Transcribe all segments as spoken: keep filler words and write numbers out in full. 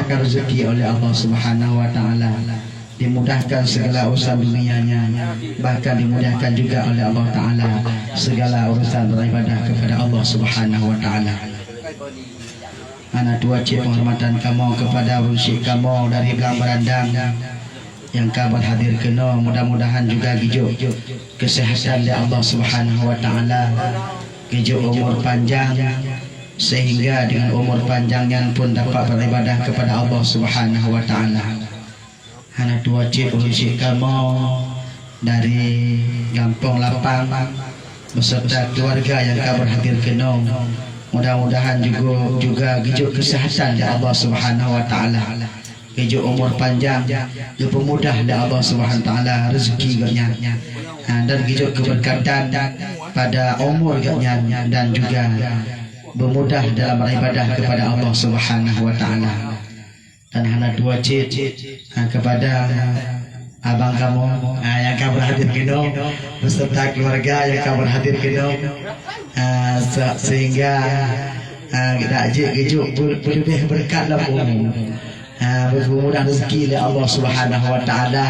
Rezeki oleh Allah Subhanahu wa Ta'ala, dimudahkan segala urusan dunianya, bahkan dimudahkan juga oleh Allah Ta'ala segala urusan beribadah kepada Allah Subhanahu wa Ta'ala. Hana tuah cit penghormatan kamoe kepada ureueng syik kamoe dari Blang Berandang nyang ka berhadir keunoe. Mudah-mudahan juga geujok kesehatan lé Allah Subhanahu wa Ta'ala, geujok umur panjang, sehingga dengan umur panjang nyan pun dapat beribadah kepada Allah Subhanahu wa Ta'ala. Hana tuah cit ureueng syik kamoe dari Gampông Lapang beserta keluarga nyang ka berhadir keunoe. Mudah-mudahan juga, juga geujok kesehatan lé Allah Subhanahu wa Ta'ala, geujok umur panjang, geupeumudah lé Allah Subhanahu wa Ta'ala rezeki gobnyan, ha, dan geujok keberkatan pada umur gobnyan dan juga beumudah dalam beribadah kepada Allah Subhanahu wa Ta'ala. Dan hana tuah cit, ha, kepada abang kamoe, ha, nyang ka berhadir keunoe beserta keluarga nyang ka berhadir keunoe, ha, se-, sehingga, ha, dak jeuet geujok peu-, peuleubeh beureukat lam umu. Ha, beumudah rezeki lé Allah Subhanahu wa Ta'ala,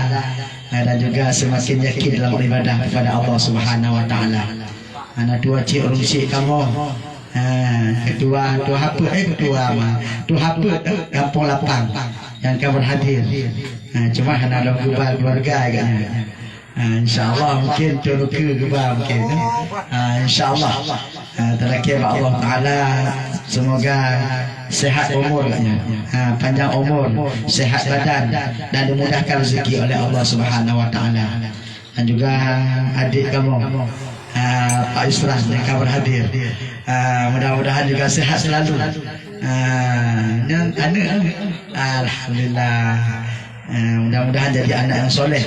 ha, dan juga semakin yakin dalam ibadah kepada Allah Subhanahu wa Ta'ala. Hana tuah cit ureueng syik kamoe. Ha, ketua, tuha peuet, eh, ketua ma. Tuha peuet, eh, Gampông Lapang nyang ka berhadir. Ha, cuma hana lom geuba keluarga agaknya. Ha, insya Allah mungkin Teungku geuba mungkin, eh. Ha, insya Allah. Ha, talakèe bak Allah Ta'ala, semoga sehat umur agaknya. Ha, panjang umur, sehat badan, dan dimudahkan rezeki oleh Allah Subhanahu wa Ta'ala. Dan juga adik kamoe, ah, Pak Yusran nyang ka berhadir. Ah, mudah-mudahan juga sehat selalu. Ah, nyan aneuk, alhamdulillah. Ah, mudah-mudahan jadi anak yang soleh,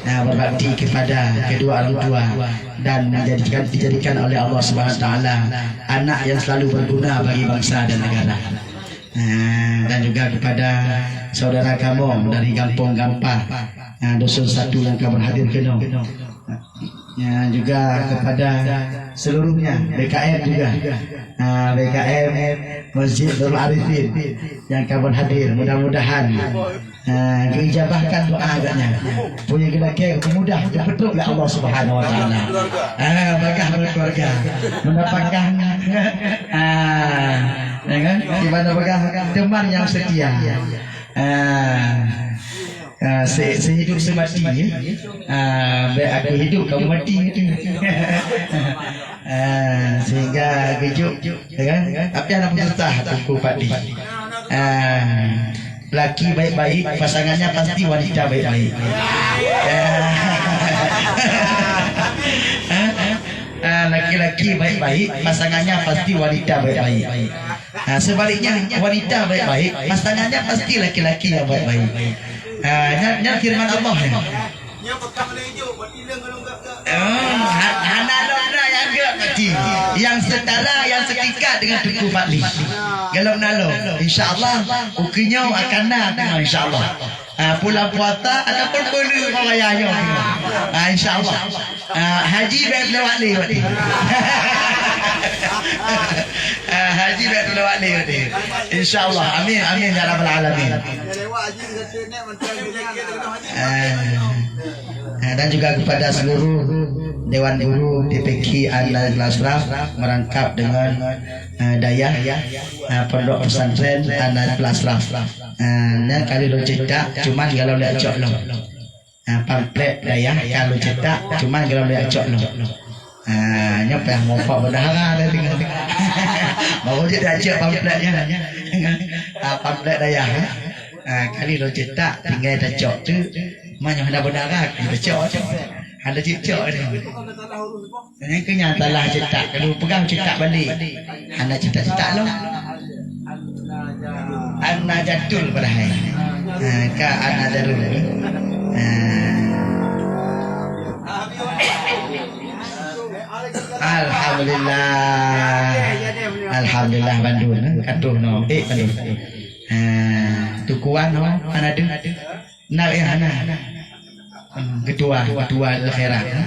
ah, berbakti kepada kedua orang tua dan menjadikan, dijadikan oleh Allah Subhanahu Wa Taala anak yang selalu berguna bagi bangsa dan negara. Ah, dan juga kepada saudara kamoe dari Gampông Gampah, ah, Dusun Satu yang ka berhadir keunoe. Ya, juga kepada seluruhnya B K M juga. Ah, B K M Masjid Nurul Arifin yang ka berhadir. Mudah-mudahan, ah, diijabahkan doa agaknya. Punya geulakèe mudah dipeutôk lé Allah Subhanahu Wa Taala. Ah, bagah berkeluarga. Mendapatkan, ah, ya kan? Di mana bagah teman yang setia. Ah, ah, se-, sehidup semati, ya. Ah, baik aku hidup, kamu mati, gitu. Ah, sehingga geujok, ya kan? Tapi anak susah Teungku Fadli. Ah, laki baik-baik, pasangannya pasti wanita baik-baik. Ah. Ah, laki-laki baik-baik, pasangannya pasti wanita baik-baik. Ha, sebaliknya, wanita baik-baik, pasangannya pasti laki-laki yang baik-baik. Ha, nyan, nyan firman Allah ni. Hmm, ha-, hana lom na nyang gèt mati. Yang setara, yang setingkat dengan Teungku Fadli. Golom na lom. Insya Allah, ukeue nyoe akan na teuma, insya Allah. Ah, pulang puasa ataupun peue lheueh raya nyoe. Ah, insya Allah. Ah, haji bèk lewat lé, Pak. Ah, haji bèk lewat lé, Pak. Insya Allah. Amin, amin ya rabbal alamin. Ah, ah, dan juga kepada seluruh Dewan Guru T P Q An Najlatul Asyraf merangkap dengan, ah, dayah, ah, Pondok Pesantren An Najlatul Asyraf. Ah, nyan ka lheueh lôn cetak, cuman golom lé cok lom. Ah, pamflet dayah ka lôn cetak, cuman golom lé cok lom. Ah, nyoe payah muphom bendahara dah tinggai. Baru jeuet tacok pamflet nyan. Ah, pamflet dayah, eh. Ah, ka lheueh lôn cetak, tinggai tacok tu. Meunyoe hana bendahara, tacok. Hana jeuet cok ni. Nyang keu nyan salah cetak, kalu peugah cetak balek. Hana cetak-cetak lom. An-Najatul padahai. Ha, ka An-Najatul. Ha. Alhamdulillah. Alhamdulillah bandum, eh. Katuh no. Eh, bandum. Ha, tukuan no, hana deuh. Na, eh, hana. Hmm, ketua, ketua al-khairah, eh. Ha.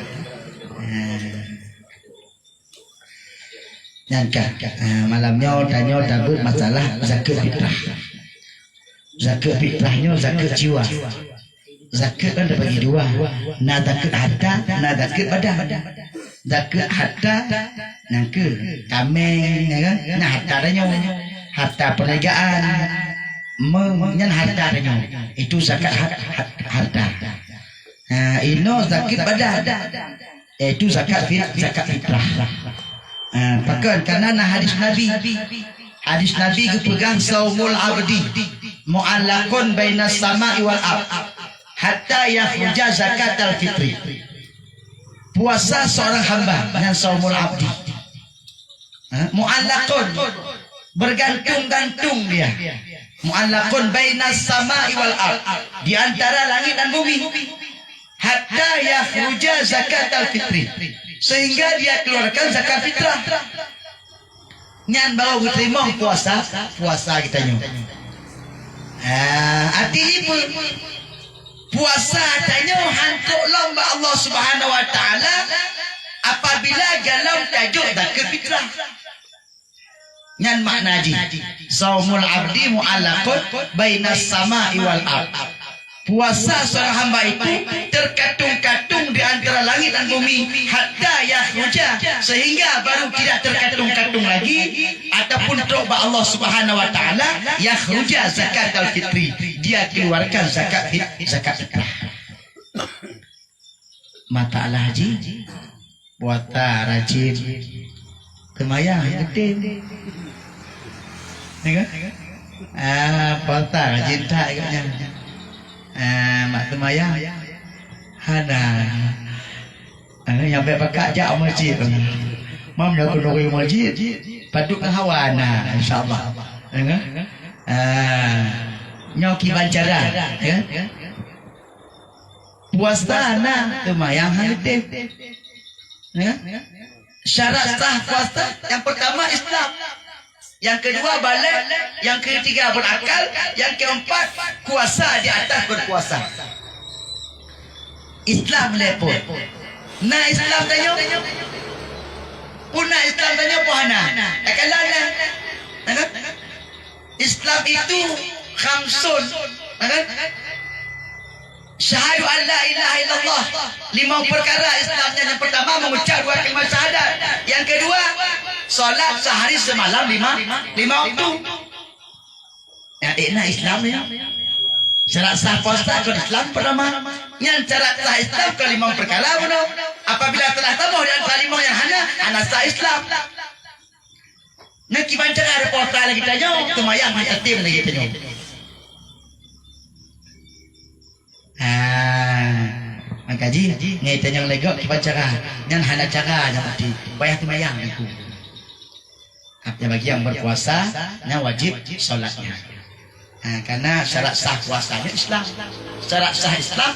Nyan ka, ah, malam nyoe tanyoe tabeuet masalah zakeuet fitrah. Zakeuet fitrah nyoe zakeuet jiwa. Zakeuet kan terbagi dua. Na zakeuet harta, na zakeuet badan. Zakeuet harta nyang keu kaméng, ya kan? Nyan harta tanyoe. Harta perniagaan. Meng, nyan harta tanyoe. Itu zakat har-, har-, harta. Ha, inoe zakeuet badan. Yaitu zakat fit-, zakat fitrah. Ha, pakon? Karena na hadis Nabi. Hadis Nabi geupeugah, "Saumul abdi mu'allaqun bainas sama'i wal ard, hatta yakhruja zakatal fitri." Puasa seorang hamba, nyan saumul abdi. Ha? Mu'allaqun, bergantung-gantung dia. Mu'allaqun bainas sama'i wal ard, di antara langit dan bumi. Hatta yakhruja zakatal fitri, sehingga dia keluarkan zakat fitrah. Nyan baru geuteurimong puasa, puasa geutanyoe. Ah, arti jih peue? Puasa tanyoe han trok lom bak Allah Subhanahu wa Taala apabila golom tajok zakeuet fitrah. Nyan makna jih, "Saumul abdi mu'allaqun bainas sama'i wal ard." Puasa seorang hamba itu terkatung-katung di antara langit dan bumi, hatta yakhruja, sehingga baru tidak terkatung-katung lagi ataupun trok bak Allah Subhanahu wa Taala, yakhruja zakatal fitri, dia keluarkan zakat fit-, zakat fitrah. Mata Allah Haji, puasa rajin, seumayang geutem. Ya kan? Ah, puasa rajin that agaknya. Ah, mak seumayang hana. Ah, nyampe pakat jak masjid. Mam dah keunoe masjid, padub ngon hawa na, insya-Allah. Ya kan? Ah, nyoe kiban cara, ya. Puasa na, seumayang han geutem. Ya? Syarat sah puasa, yang pertama Islam. Yang kedua baligh, yang ketiga berakal, yang keempat kuasa di atas berkuasa. Islam lé peue? Na Islam tanyoe? Peue na Islam tanyoe, peue hana? Takalon na. Na kan? Islam itu khamsun, ya kan? Syahadu an la ilaha illallah. Limong perkara Islam nyan. Yang pertama mengucap dua kalimat syahadat. Yang kedua, salat sehari semalam lima, lima waktu. Ya, eh, na Islam ni. Syarat sah puasa kon Islam pertama. Nyan syarat sah Islam kon limong perkara bunoe. Apabila telah taboh di antara limong nyan hana, hana sah Islam. Nyoe kiban cara ada puasa lagèe tanyoe, seumayang han tatem lagèe tanyoe. Ah, maka jih, ngai tanyoe lagèe kiban cara, nyan hana cara nyang pasti, payah seumayang aku. Tapi bagi yang berpuasa, nyan wajib salatnya. Ah, karena syarat sah puasanya Islam. Syarat sah Islam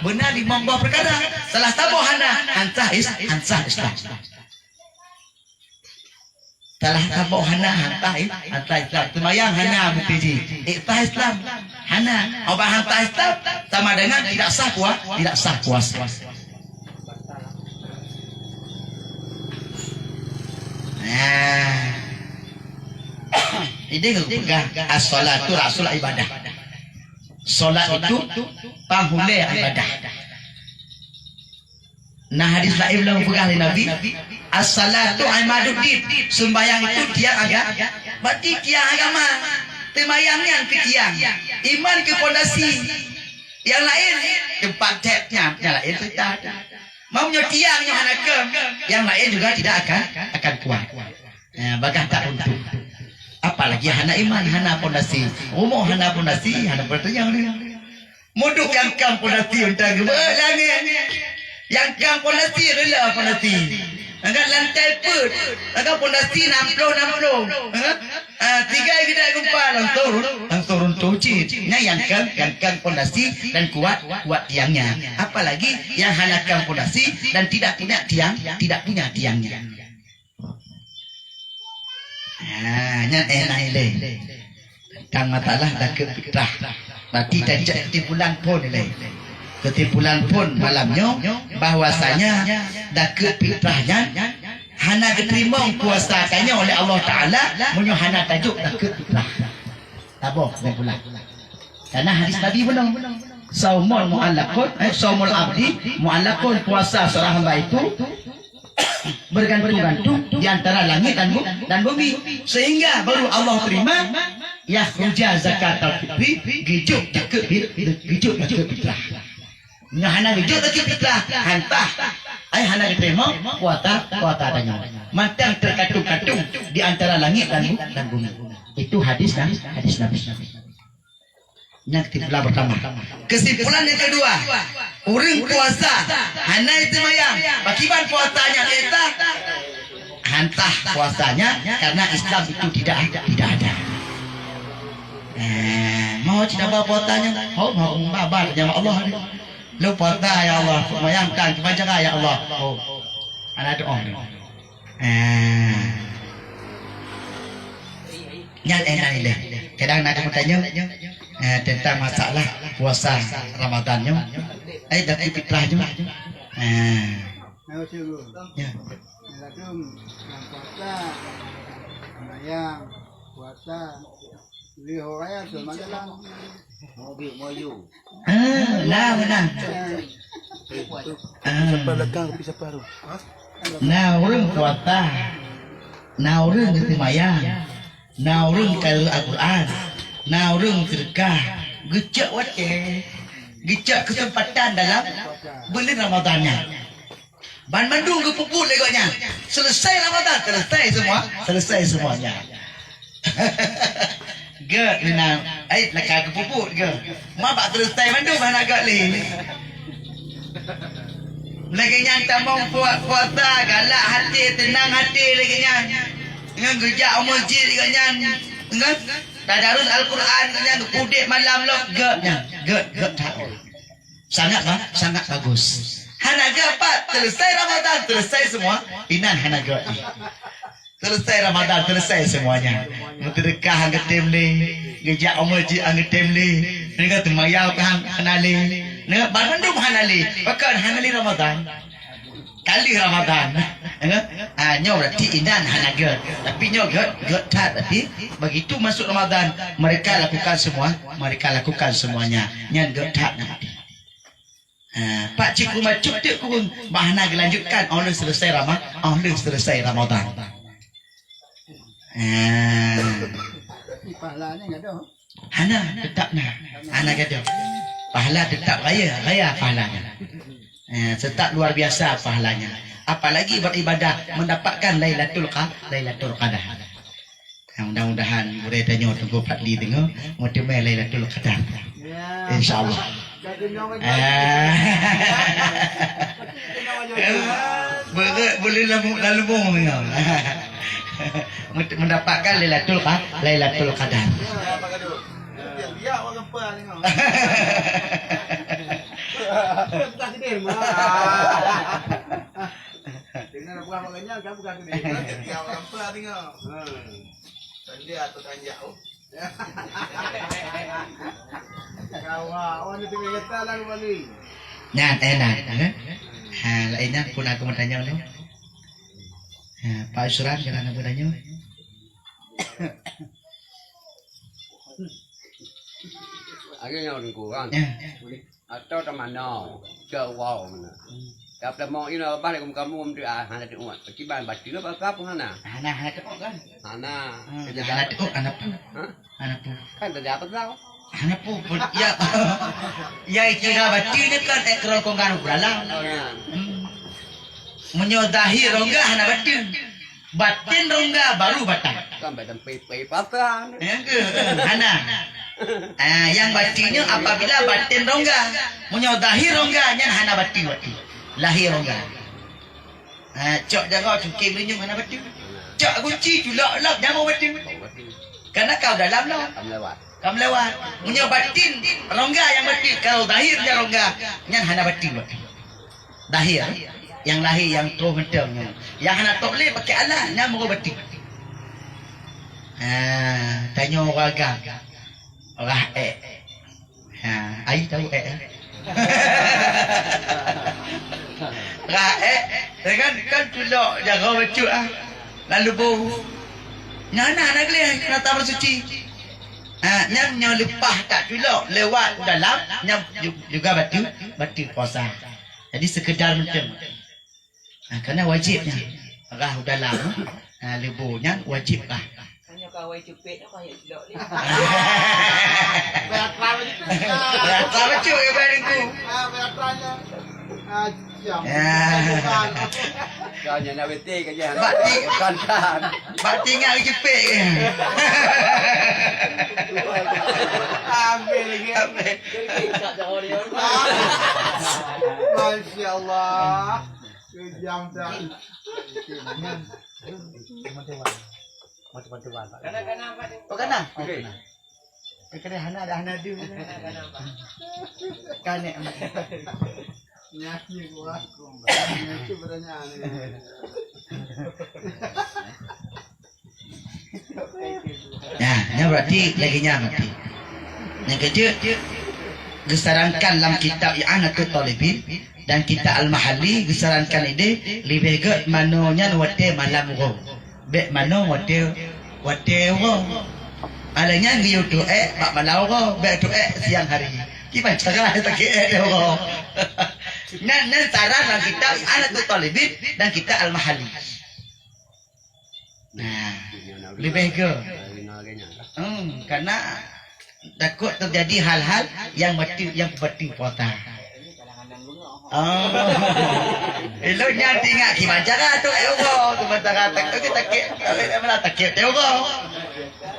beuna limong boh perkara. Salah saboh hana, han sah is-, han sah Islam. Salah saboh hana, han sah, han sah Islam. Seumayang hana, meusti jih. Eh, sah Islam. Hana. Obat han sah Islam sama dengan tidak sah pua-, tidak sah puasa. Nah. Ini geupeugah, "As-salatu ra'sul ibadah." Salat itu panghulèe ibadah. Nah, hadis laén lom peugah lé Nabi, "As-salatu imaduddin." Sumbayang itu tiang aga-, berarti tiang agama. Seumayang nyan keu tiang. Iman keu pondasi. Yang laén teumpat thèb nyan, yang laén teutap. Meunyoe tiang nyoe hana keu, yang laén juga tidak akan, akan kuat. Ya, bagah tak runtuh. Apalagi hana iman, hana pondasi. Rumoh hana pondasi, hana pondasi nyang ni. Muduek nyang kang pondasi, untang geubeuet langèt. Nyang kang pondasi, rela pondasi. Angkat lantai peuet, angkat pondasi nam ploh nam ploh. Ha? Ah, tiga geudak gempa langsung run-, langsung runtuh cit. Nyan nyang kang, nyang kang pondasi dan kuat, kuat tiangnya. Apalagi yang hana kang pondasi dan tidak punya tiang, tidak punya tiangnya. Ha, nyan eh na ilèe. Tentang masalah zakeuet fitrah. Berarti tajak kesimpulan phôn ilèe. Kesimpulan phôn malam nyoe bahwasanya zakeuet fitrah nyan hana geuteurimong kuasa tanyoe oleh Allah Taala meunyoe hana tajok zakeuet fitrah. Saboh kesimpulan. Karena hadis Nabi benar. Saumul mu'allaqun, eh, saumul abdi mu'allaqun, puasa seorang hamba itu bergantung-gantung di antara langit dan bu-, dan bumi. Sehingga baru Allah terima, yakhruja zakatal fitri, geujok zakeuet fit-, geujok zakeuet fitrah. Nyoe hana geujok zakeuet fitrah, hantah. Ai hana geuteurimong kuota, kuota tanyoe. Mantong terkatung-katung di antara langit dan bu-, dan bumi. Itu hadis Nabi, hadis Nabi. Nyan kesimpulan pertama. Kesimpulan yang kedua, ureuëng puasa hana seumayang, pakiban puasanya, hantah puasanya, karena Islam itu tidak, tidak ada. Eh, mau tidak bawa puasanya? Oh, mau babat jamaah Allah ni. Lu puasa ya Allah, seumayang kan, kiban jaga ya Allah. Oh, anak doa ni. Eh. Nyan, eh, nyan ilée. Kadang na kamoe tanyoe, eh, tentang masalah puasa Ramadan nyoe. Eh, dan fitrah nyoe. Eh. Ya. Langsung yang puasa, sembahyang, puasa, beli orang raya tu macam. Ah, nah, benar. Ah. Siapa belakang, tapi siapa tu? Nah, ureuëng puasa. Nah, ureuëng seumayang. Nah, ureuëng kalon Al-Quran. Nah, ureuëng sedekah. Geucok watée. Geucok kesempatan dalam bulan Ramadan nyan. Banmandum geupeubuet lé gobnyan. Selesai Ramadan, selesai semua, selesai semuanya. Gét meunan, ai laka geupeubuet gét. Ma bak selesai mandum hana gét lé. Lagée nyan tamong puasa, galak hati, tenang hati lagée nyan. Ngon geujak u masjid lagée nyan. Ngon tadarus Al-Quran lagée nyan, udeb malam lom gét nyan. Gét, gét that. Sangat ba-, sangat bagus. Hana gét pat, selesai Ramadan, selesai semua, inan hana gét. Selesai Ramadan, selesai semuanya. Meuseudeukah han geutem lé, geujak u masjid han geutem lé, neuga teumayau ka han-, hana lé, neuga banmandum hana lé, pakon hana lé Ramadan. Kali Ramadan. Ah, nyoe berarti inan hana gét. Tapi nyoe gét, gét that. Tapi begitu masuk Ramadan, mereka lakukan semua, mereka lakukan semuanya. Nyan gét that nanti. Ha, pak cit kureueng bacut teuk kureueng, bah hana geulanjutkan óh lheueh selesai Rama-, óh lheueh selesai Ramadan. Ha. Tapi pahala ni gadoh. Hana, tetap na. Hana gadoh. Pahala tetap raya, raya pahalanya. Ha, tetap luar biasa pahalanya. Apalagi beribadah mendapatkan Lailatul Qa-, Lailatul Qadar. Mudah-mudahan gurée tanyoe Teungku Fadli deungoe, meuteumé Lailatul Qadar. Ya. Insya Allah. Ah. Beureuk buleuen lam-, lalubong deungoe. Mendapatkan Lailatul Qa-, Lailatul Qadar. Dengan buah mak kenyang, kan bukan gede. Dia orang pula tengok. Hmm. Tanda atau tanjak, oh. Kawa, oh, ni tengah kata lah, Bali. Nyan, eh, nyan, eh. Ha, lain nyan pun aku mau tanya tu. Ha, Pak Yusran, jangan aku tanya. Ada yang kurang. Ya. Atau teumanoe, cok wow meunan. Ka peuleumok inoe babah lé kamoe-kamoe meutuah hana teuôt. Kiban bacut apa ka pun hana. Hana, hana teuôt kan? Hana. Hmm, hana teuôt, hana peue. Hah? Hana peue. Kan teuga apa tau? Hana peue, peue, ya. Ya, kira bacut ni kan, eh, kerongkongan ukuran lah. Oh, ya. Hmm. Meunyoe zahir rongga hana bacut. Batin rongga baru batat. Sampai tempe-tempe pasang. Nyang ke? Hana. Ah, nyang batin nyoe apabila batin rongga. Meunyoe zahir rongga nyan hana batin, batin. Lahir rongga. Ah, cok jaroe cungkem rinyueng hana batin. Cok gunci culok lom nyang batin. Karena kau dalam lom. Kamu lewat. Kamu lewat. Meunyoe batin rongga nyang batin, kalau zahir nyang rongga nyan hana batin, batin. Zahir, nyang lahé nyang troh mantong nyoe. Nyang hana top lé pakai alat, nyan meureubatin. Ha, tanyoe ureueng agam. Rah ék. Ha, ai tahu ék, eh? Rah ék, ya kan, kan culok jaroe bacut, ah. Lalu bau. Nyan hana, hana gleh, kena tamah suci. Ah, nyan nyoe leupah tak culok lewat dalam, nyan ju-, juga bateue, bateue puasa. Jadi sekedar mantong. Ah, karena wajib nyan. Rhah u dalam, ah, leubo nyan wajib rhah. Hanya kawai cepet, apa yang culok ni? Berat banget itu. Berat banget, cuy, ya, Bang Teungku. Ah, berat banget. Ah, siap. Ya. Kau nyan nak betul ke, Jan? Bak ti-, bukan, kan? Bak tinggal jepit ke? Ambil lagi. Ambil. Masya Allah. Kejam dah. Macam-macam. Oh, kana? Okey. Eh, kana hana ada, hana ada. Kana. Nyanyi gua. Nyanyi pertanyaan ni. Nah, nyan berarti lagèe nyan berarti. Nyang keujeuet, geusarankan lam kitab I'anatut Thalibin dan kitab Al-Mahalli geusarankan idéh leubeh gèt manoe nyan watèe malam uroe. Bèk manoe watèe, watèe uroe. Alah nyan geuyue teuék bak malam uroe, bèk teuék siang hari. Kiban cara takeuék teuh uroe. Nyan, nyan saran lam kitab I'anatut Thalibin dan kitab Al-Mahalli. Nah, leubeh gèt. Hmm, karena takut terjadi hal-hal nyang bateue, nyang bateue puasa. Oh. Ilôn nyan teuingat kiban cara teuék uroe, sementara takut, takut, takut, takut teuék uroe.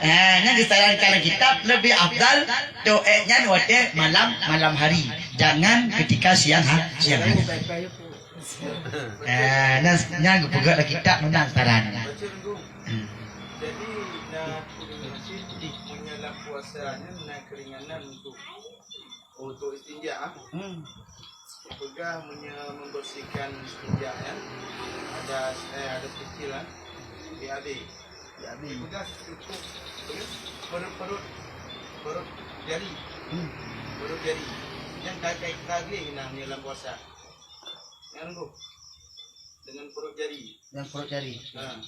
Eh, nyan disarankan kitab lebih afdal teuék nyan watèe malam, malam hari. Jangan ketika siang ha-, siang hari. Eh, nyan, nyan geupeugah lam kitab meunan saran. Hmm. Jadi, na, meunyoe lam puasa nyan na keringanan untuk, untuk istinja, ah. Hmm. Peugah meunyoe membersihkan istinja nyan, ada, eh, ada kecil, ah. B A B. B A B. Peugah cukup, perut, perut, perut jari. Hmm. Perut jari. Nyan ka, ka, ka gleh na meunyoe lam puasa. Nyan, Teungku. Dengan perut jari. Dengan perut jari. Ha.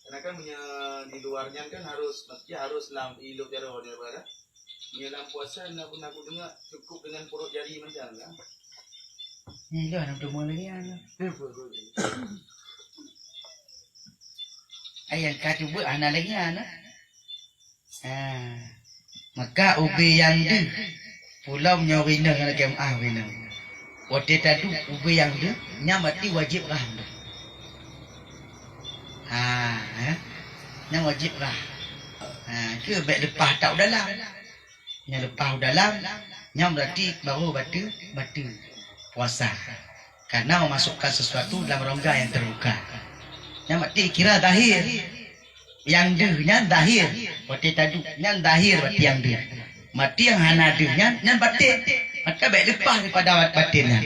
Karena kan punya di luar nyan kan harus, maksudnya harus lam ilup jaroe ni, apa kan? Punya lam puasa nak pernah aku dengar cukup dengan perut jari macam kan? Ni dah nak temu lagi kan. Ai yang ka cuba hana lagi kan. Ha, maka ubé nyang deuh, pulom nyoe rineuh ngon lagèe meu'ah rineuh. Watèe taduek ubé nyang deuh, nyan berarti wajéb rhah deuh. Ha, eh, nyan wajéb rhah. Ha, keu bèk leupah that u dalam. Nyan leupah u dalam, nyan berarti baru bateue, bateue puasa. Karena memasukkan sesuatu dalam rongga yang terbuka. Nyan berarti kira zahir. Nyang deuh nyan zahir, watèe taduek nyan zahir, berarti nyang deuh. Berarti nyang hana deuh nyan, nyan batin. Maka bèk leupah daripada batin nyan.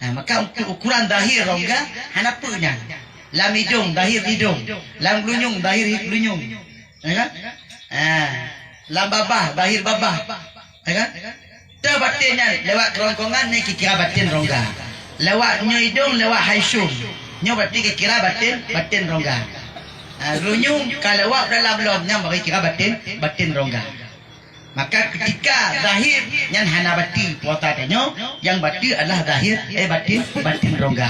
Nah, maka untuk ukuran zahir rongga hana peue nyan. Lam idông zahir idông, lam geulinyueng zahir geulinyueng. Ya kan? Ha, lam babah zahir babah. Ya kan? Teuh batin nyan lewat kerongkongan nyan kira batin rongga. Lewat nyoe idông, lewat hai syum. Nyoe berarti kira batin, batin rongga. Ha, geulinyueng ka lewat dalam lom nyan bagi kira batin, batin rongga. Maka ketika zahir nyan hana batin puasa tanyoe, nyang batin adalah zahir, eh, batin, batin rongga.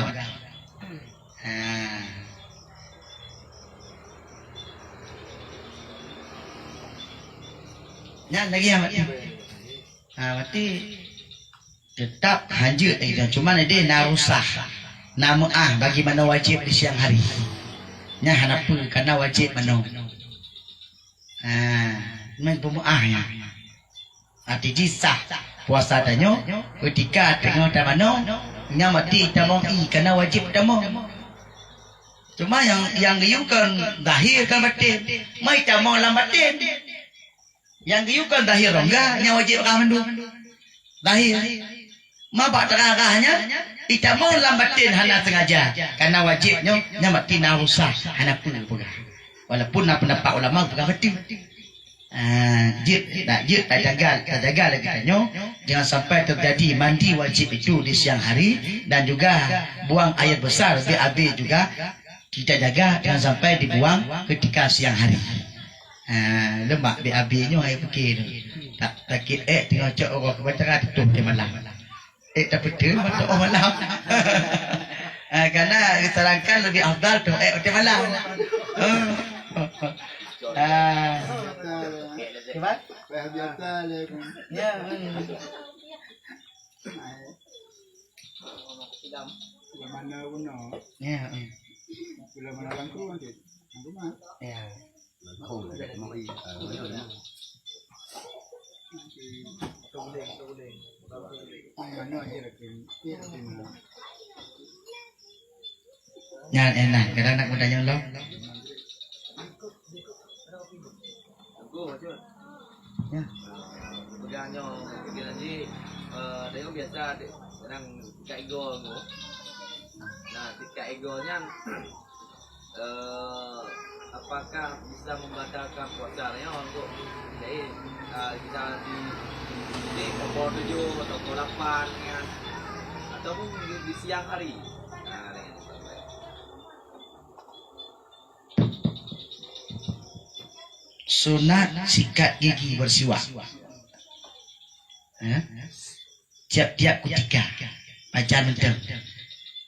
Ha. Nyan lagi yang mati. Ha, mati tetap hanjeuet lagi. Cuma ideh na rukhsah, na meu'ah bagi manoe wajéb di siang hari. Nyan hana peue, karena wajéb manoe. Ha, nyan peumeu'ah nyan. Arti jih sah puasa tanyoe, keutika teungoh tamanoe, nyan mati tamong ie, kana wajéb tamong. Cuma nyang, nyang geuyue kon zahir kon batin, mai tamong lam batin. Nyang geuyue kon zahir rongga, nyan wajéb rhah mandum. Zahir. Ma bak teurang rhah nyan, itamong lam batin hana sengaja, kana wajéb nyoe, nyan mati na rukhsah, hana peue peugah. Walaupun na peundapat ulama peugah batin. Ah, jeuet, nak jeuet tajaga, tajaga lagèe tanyoe, jangan sampai terjadi mandi wajib itu di siang hari dan juga buang air besar, B A B juga kita jaga, jangan sampai dibuang ketika siang hari. Ah, lemak B A B nyoe hai pike tu. Tak sakit ék teungoh cok uroe keu acara tutoe malam. Eh, tapi tu mantap oh malam. Ah, karena disarankan lebih afdal tu eh hotel malam. Ah. Cuba? Ya, hmm. Ya, hmm. Ya. Nyan, eh, nah, kadang nak bertanya lom. Ya. Peugah nyoe, pikiran jih, eh, tengok biasa, kadang tingkat ego tu. Nah, tingkat ego nyan, eh, apakah bisa membatalkan puasa nyoe untuk jadi, eh, bisa di, di nombor tujuh atau nombor lapan kan? Ataupun di, di siang hari? Nah, dengan itu. Sunat sikat gigi bersiwak. Ya. Tiap-tiap kutika. Pajan mantong.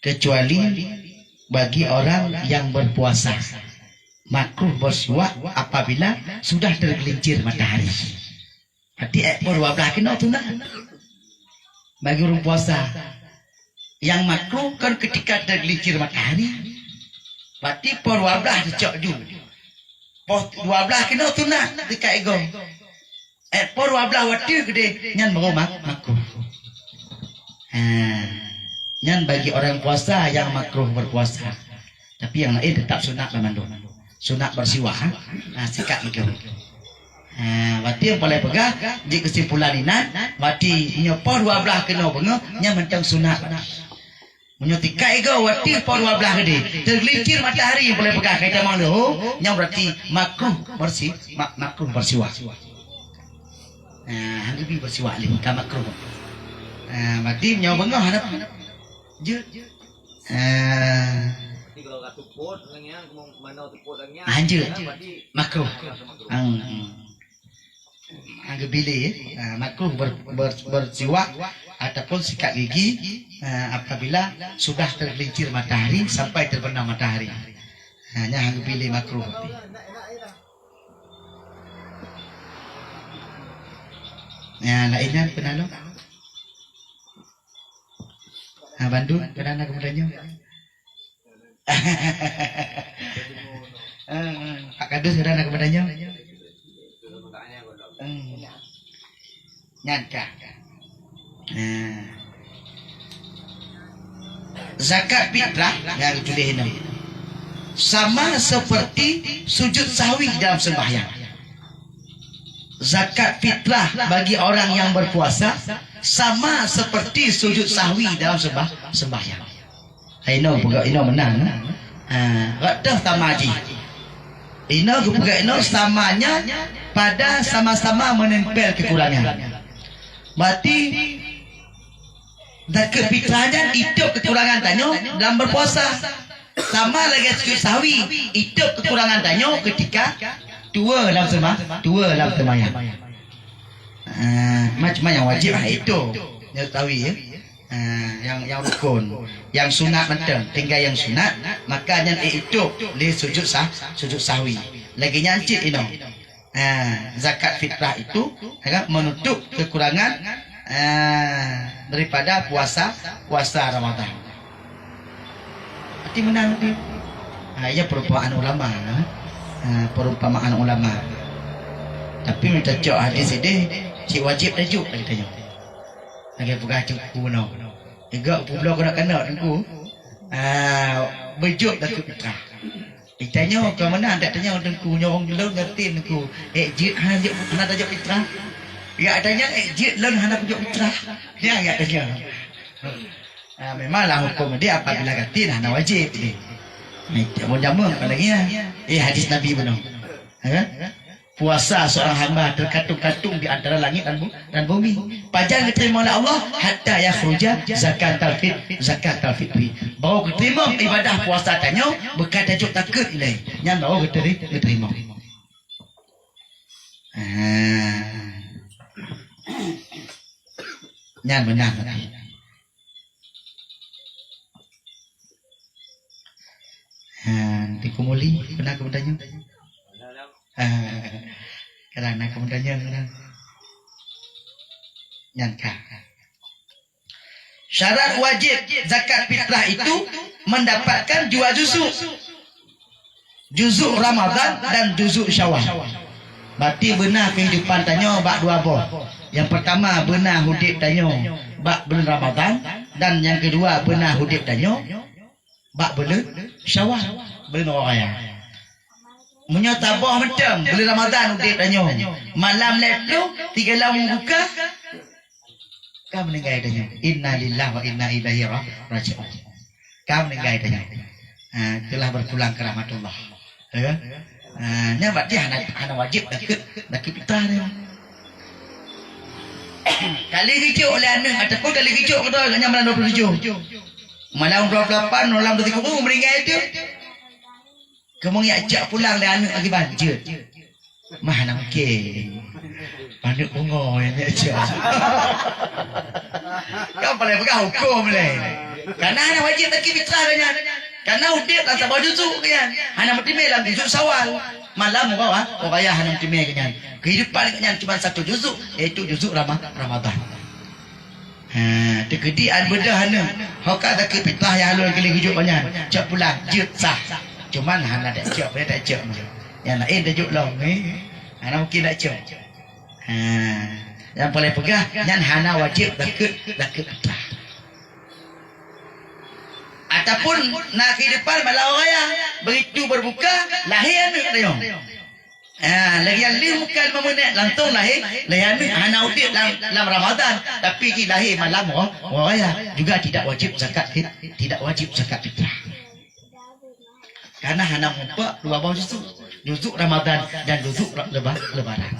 Kecuali bagi orang yang berpuasa. Makruh bersiwak apabila sudah tergelincir matahari. Berarti ék poh dua belas keunoe sunat. Bagi ureuëng puasa. Nyang makruh kan ketika tergelincir matahari. Berarti poh dua belas dicok ju. Poh dua belas keunoe sunat sikat ego. Ék poh dua belas watèe keudeh nyan baru mak-, makruh. Ha. Nyan bagi orang puasa yang makruh berpuasa. Tapi nyang laén teutap sunat banmandum. Sunat bersiwak, ha? Ha, sikat gigi. Ha, berarti nyang paléng peugah, di kesimpulan inan, berarti nyoe poh dua belas keunoe beungoh, nyan mantong sunat. Meunyoe sikat ego, watèe poh dua belas keudeh, tergelincir matahari nyang paléng peugah, ka itamong leuhô, nyan berarti makruh bersi-, ma-, makruh bersiwak. Ha, han geubi bersiwak lé, ka makruh. Ha, berarti nyoe beungoh hana jeuet. Eh. Berarti kalau ka tupot lagèe nyan, manoe tupot lagèe nyan, hanjeuet. Berarti makruh. Hmm, hmm. Agak pilih, eh, makruh ber-, ber-, bersiwak ataupun sikat gigi, eh, apabila sudah tergelincir matahari sampai terbenam matahari. Ha, nyan agak pilih makruh. Ya, lain nyan pernah lo. Ha, bandum, kadang na keumudahan nyoe. Eh, eh, Pak Kadus, kadang na keumudahan nyoe. Hmm. Nyan ka. Eh. Zakat fitrah, nyang tuléh nyoe. Sama seperti sujud sahwi dalam sembahyang. Zakat fitrah bagi orang yang berpuasa sama seperti sujud sahwi dalam sembah-, sembahyang. Inoe peugah inoe meunan. Ha, rot teuh sama jih. Inoe geupeugah inoe sama nyan pada sama-sama menempel kekurangan. Berarti zakat fitrah nyan itôb kekurangan tanyoe dalam berpuasa. Sama lagèe sujud sahwi, itôb kekurangan tanyoe ketika tuwoe lam seuma-, tuwoe lam seumayang. Ah, macam nyang wajib ha itôb, nyang sahwi ya. Ah, nyang, nyang rukun, nyang sunat mantong, tinggai nyang sunat, maka nyan itôb lé sujud sah-, sujud sahwi. Lagèe nyan cit inoe. Ah, zakat fitrah itu, ya kan, menutup kekurangan, ah, daripada puasa, puasa Ramadan. Berarti meunan tadi. Ha, iya perumpamaan ulama, ha. Ha, perumpamaan ulama. Tapi meunyo tacok hadis idéh, cit wajib tajok lagèe tanyoe. Lagèe peugah Teungku nyoe. Iga peubloe keunoe-keunoe Teungku. Ha, beujok zakat fitrah. Itanyoe ka meunan, dak tanyoe Teungku, nyoe lôn ngerti Teungku. Eh, jeuet hana jok, hana tajok fitrah. Ya tanyoe, eh, jeuet lôn hana kujok fitrah. Ya, ya tanyoe. Ah, memanglah hukum dia apabila gati nah, nah wajib ni. Ni, jamu-jamu apa lagi ya? Eh, hadis Nabi bunoe. Ha? Puasa seorang hamba terkatung-katung di antara langit dan bu-, dan bumi. Pajan diterima oleh Allah, hatta yakhruja zakat talfit, zakat talfitri. Baru diterima ibadah puasa tanyoe, bukan tajuk takut ilai. Nyan baru diterima. Ah. Nyan beuna. Ha, di kumuli, beuna keu beutanyong? Ha, kadang na keu beutanyong, kadang. Nyan ka. Syarat wajib zakat fitrah itu mendapatkan dua juzuk. Juzuk Ramadan dan juzuk Syawal. Berarti beuna kehidupan tanyoe bak dua boh. Yang pertama, beuna udép tanyoe bak bulan Ramadan, dan yang kedua, beuna udép tanyoe bak buleuen Syawal, buleuen raya. Meunyoe taboh mantong buleuen Ramadan udép tanyoe, malam lhèe ploh, tiga lam buka, ka meuninggai tanyoe. Inna lillahi wa inna ilaihi ra-, raji'un. Ka meuninggai tanyoe. Ha, telah berpulang ke rahmatullah. Ya kan? Ha, nyan berarti hana, hana wajib dakeuet, dakeuet fitrah nyan. Kali geujok lé aneuk ataupun kali geujok keudroe gobnyan malam dua puluh tujuh. Malam dua puluh lapan, malam dua puluh tiga, meuninggai tu. Keumudian jak pulang lé aneuk lagi ban jeuet. Mah hana mungken. Aneuk pungo nyang jak. Kan paléng peugah huköm lé. Karena hana wajib bagi fitrah gobnyan. Karena udép lam saboh juzuk gobnyan. Hana meuteumé lam juzuk Syawal. Malam uroe, uroe raya hana meuteumé gobnyan. Kehidupan gobnyan cuma satu juzuk, yaitu juzuk Rama-, Ramadan. Ha, teukeudi an beudôh aneuk. Ho ka zakeuet fitrah nyang lôn keuneuk geujok nyan. Cok pulang, jeuet sah. Cuman hana dak cok, hana dak cok. Nyang laén tajok lom, eh. Hana mungkin dak cok. Ha, nyang paléng peugah, nyan hana wajéb zakeuet, zakeuet fitrah. Ataupun na kehidupan malam raya, begitu berbuka, lahé aneuk tanyoe. Ha, lagèe nyan lheueh muka lima menit langsung lahé, lahé aneuk hana udép lam, lam Ramadan, tapi jih lahé malam ro-, raya, juga tidak wajib zakat fit-, tidak wajib zakat fitrah. Karena hana meurumpok dua boh juzuk, juzuk Ramadan dan juzuk leba-, Lebaran.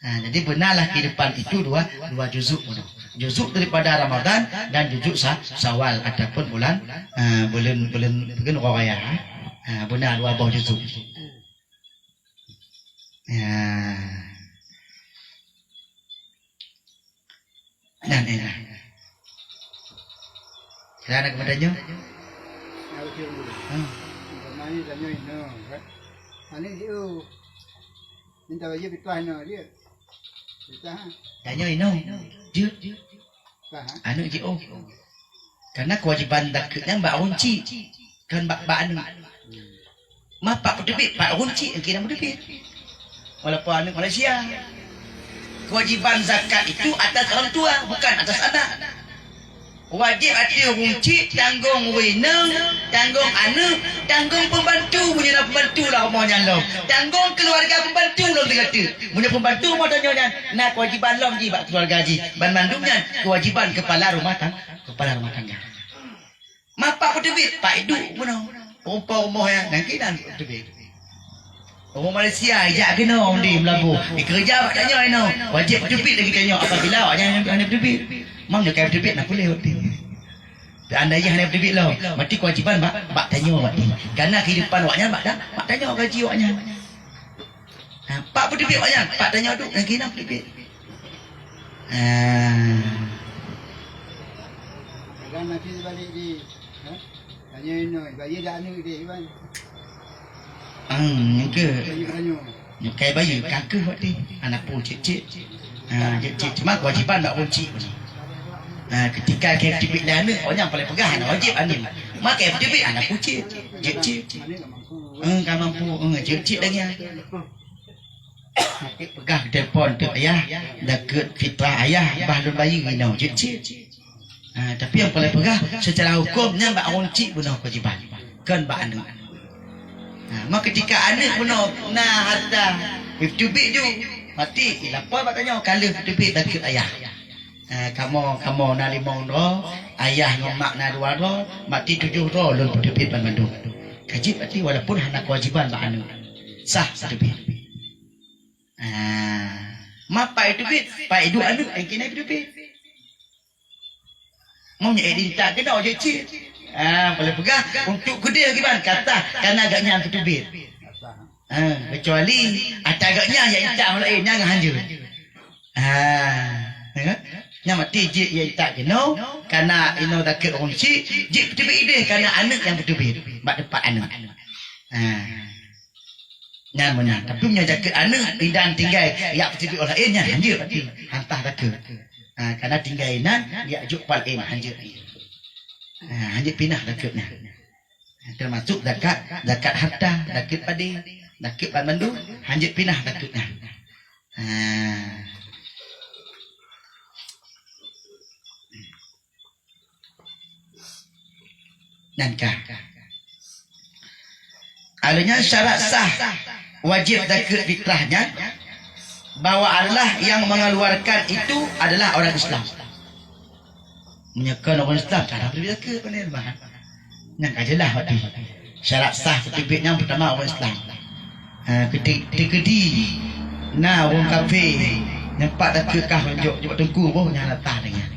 Ha, jadi beunalah kehidupan itu dua, dua juzuk bunoe. Juzuk daripada Ramadan dan juzuk Sa-, Syawal ataupun bulan, ha, bulan, bulan, bulan raya. Ha, beuna dua boh juzuk. Ya. Nyan, eh, nah. Sila na keumeudanyong? Hmm. Umpama ni tanyoe inoe, kan? Aneuk jiôh. Minta bajèe pipah inoe, jeuet. Pipah, ha? Tanyoe inoe. Jeuet. Pipah, ha? Aneuk jiôh. Karena kewajiban zakeuet nyan bak ureueng chik, kon bak, bak aneuk. Hmm. Ma pat peuteubiet, pat ureueng chik nyang keunan peuteubiet. Walaupun aneuk Malaysia. Kewajiban zakat itu atas orang tua, bukan atas anak. Wajéb ateueh ureueng chik tanggong ureueng inong, tanggong aneuk, tanggong pembantu meunyoe na pembantu lam rumoh nyan lom. Tanggong keuluwarga pembantu lom teuka teuk. Meunyoe pembantu rumoh tanyoe nyan na kewajiban lom jih bak keuluwarga jih. Banmandum nyan kewajiban kepala rumah tang-, kepala rumah tangga. Ma pat peuteubiet, pat iduek bunoe. Rupa rumoh nyan, nyang keunan peuteubiet. Ureueng Malaysia, ijak keunoe di Meulaboh. Ikeureuja bak tanyoe inoe. Wajéb peuteubiet lagèe tanyoe apabila awaknyan hana peuteubiet. Meunyoe ka peuteubiet, na puléh roti. Andai jih hana peuteubiet lom, berarti kewajiban bak, bak tanyoe berarti. Karena kehidupan awaknyan bak ta-, bak tanyoe gaji awaknyan. Ha, pat peuteubiet awaknyan, pat tanyoe duek, nyang keunan peuteubiet. Ha. Kadang nanti balik di, ha? Tanya inoe, bayi dah anu deh, Iban. Hmm, nyang keu. Tanya, tanya. Nyang kai bayi, ka keuh waktu. Anak pun cik-cik. Ha, cik-cik. Cuma kewajiban bak ureueng chik. Ha, ketika kai peuteubiet lé aneuk, awaknyan paléng peugah hana wajéb aneuk. Ma kai peuteubiet anak pun cik. Cik-cik. Hmm, ka mampu. Hmm, cik-cik lagi. Peugah telepon teuk ayah, zakeuet fitrah ayah, bah lôn bayeue inoe, jeuet cit. Ha, tapi nyang paléng peugah, secara huköm nyan bak ureueng chik bunoe kewajiban, kon bak aneuk. Ha, ma keutika aneuk bunoe na hareuta, peuteubiet ju, mati, ilapor bak tanyoe, ka lheueh peuteubiet zakeuet ayah. Ha, kamoe, kamoe na limong droe, ayah ngon mak na dua droe, mati tujoh droe lôn peuteubiet banmandum. Ka jeuet mati walaupun hana kewajiban bak aneuk. Sah peuteubiet. Ah, ma pat peuteubiet, pat iduek aneuk, eh, keunan peuteubiet. Meunyoe, eh, diintat keunoe jeuet cit. Ah, paléng peugah, untuk keudeh kiban, kata, kana gobnyan peuteubiet. Ha, kecuali ata geuh nyan ya intat ureueng laén nyang hanjeuet. Ha, ya kan? Nyang mati jih ya intat keunoe, karena inoe takheun ureueng chik, jih peuteubiet ideh karena aneuk nyang peuteubiet bak teumpat aneuk. Ha. Nyan meunan. Tapi meunyoe jakeuet aneuk idan tinggai, yak peuteubiet ureueng laén nyan hanjeuet berarti. Hantah takheun. Ha, karena tinggai inan, yak jok pal laén hanjeuet. Ha, hanjeuet pinah takheun nyan. Termasuk zakat, zakat harta, zakat padé, zakat banmandum, hanjeuet pinah zakat nyan. Ha. Nyan ka. Alheuh nyan syarat sah wajib zakat fitrah nyan bahwa adalah yang mengeluarkan itu adalah orang Islam. Meunyoe kon ureueng Islam, cara peuteubiet zakeuet, pane bah. Nyang ka jeulaih bak di. Syarat sah peuteubiet nyang peutama ureueng Islam. Ha, keudi, keudi na ureueng kafé nyang pat takheun kah jok, jok teungku boh nyang latah deungon.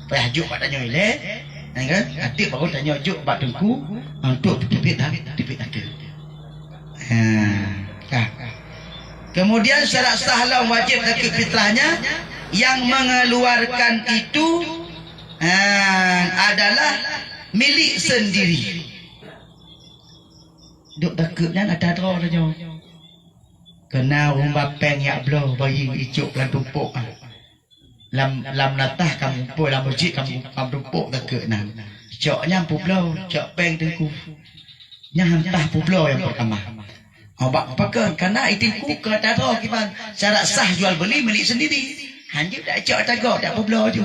Payah jok bak tanyoe ilée, ya kan? Até baru tanyoe jok bak teungku untuk peuteubiet dak, peuteubiet zakeuet. Ha, ka. Kemudian syarat sah lom wajib zakeuet fitrahnya yang mengeluarkan itu, ha, adalah milik sendiri. Jok zakeuet nyan ata droe tanyoe. Keu na ureueng ba péng yak bloe bayeue icok lam tumpok. Lam, lam latah ka meugumpôi, lam meuseujid ka meugumpôi, ka meutumpôk zakeuet nyan. Cok nyan peubloe, cok péng teungku. Nyan hantah peubloe nyang peurtama. Oh, bak pakon? Karena i teungku ka tadroe kiban syarat sah jual beuli milik sendiri. Hanjeuet dak cok ata gob, dak peubloe ju.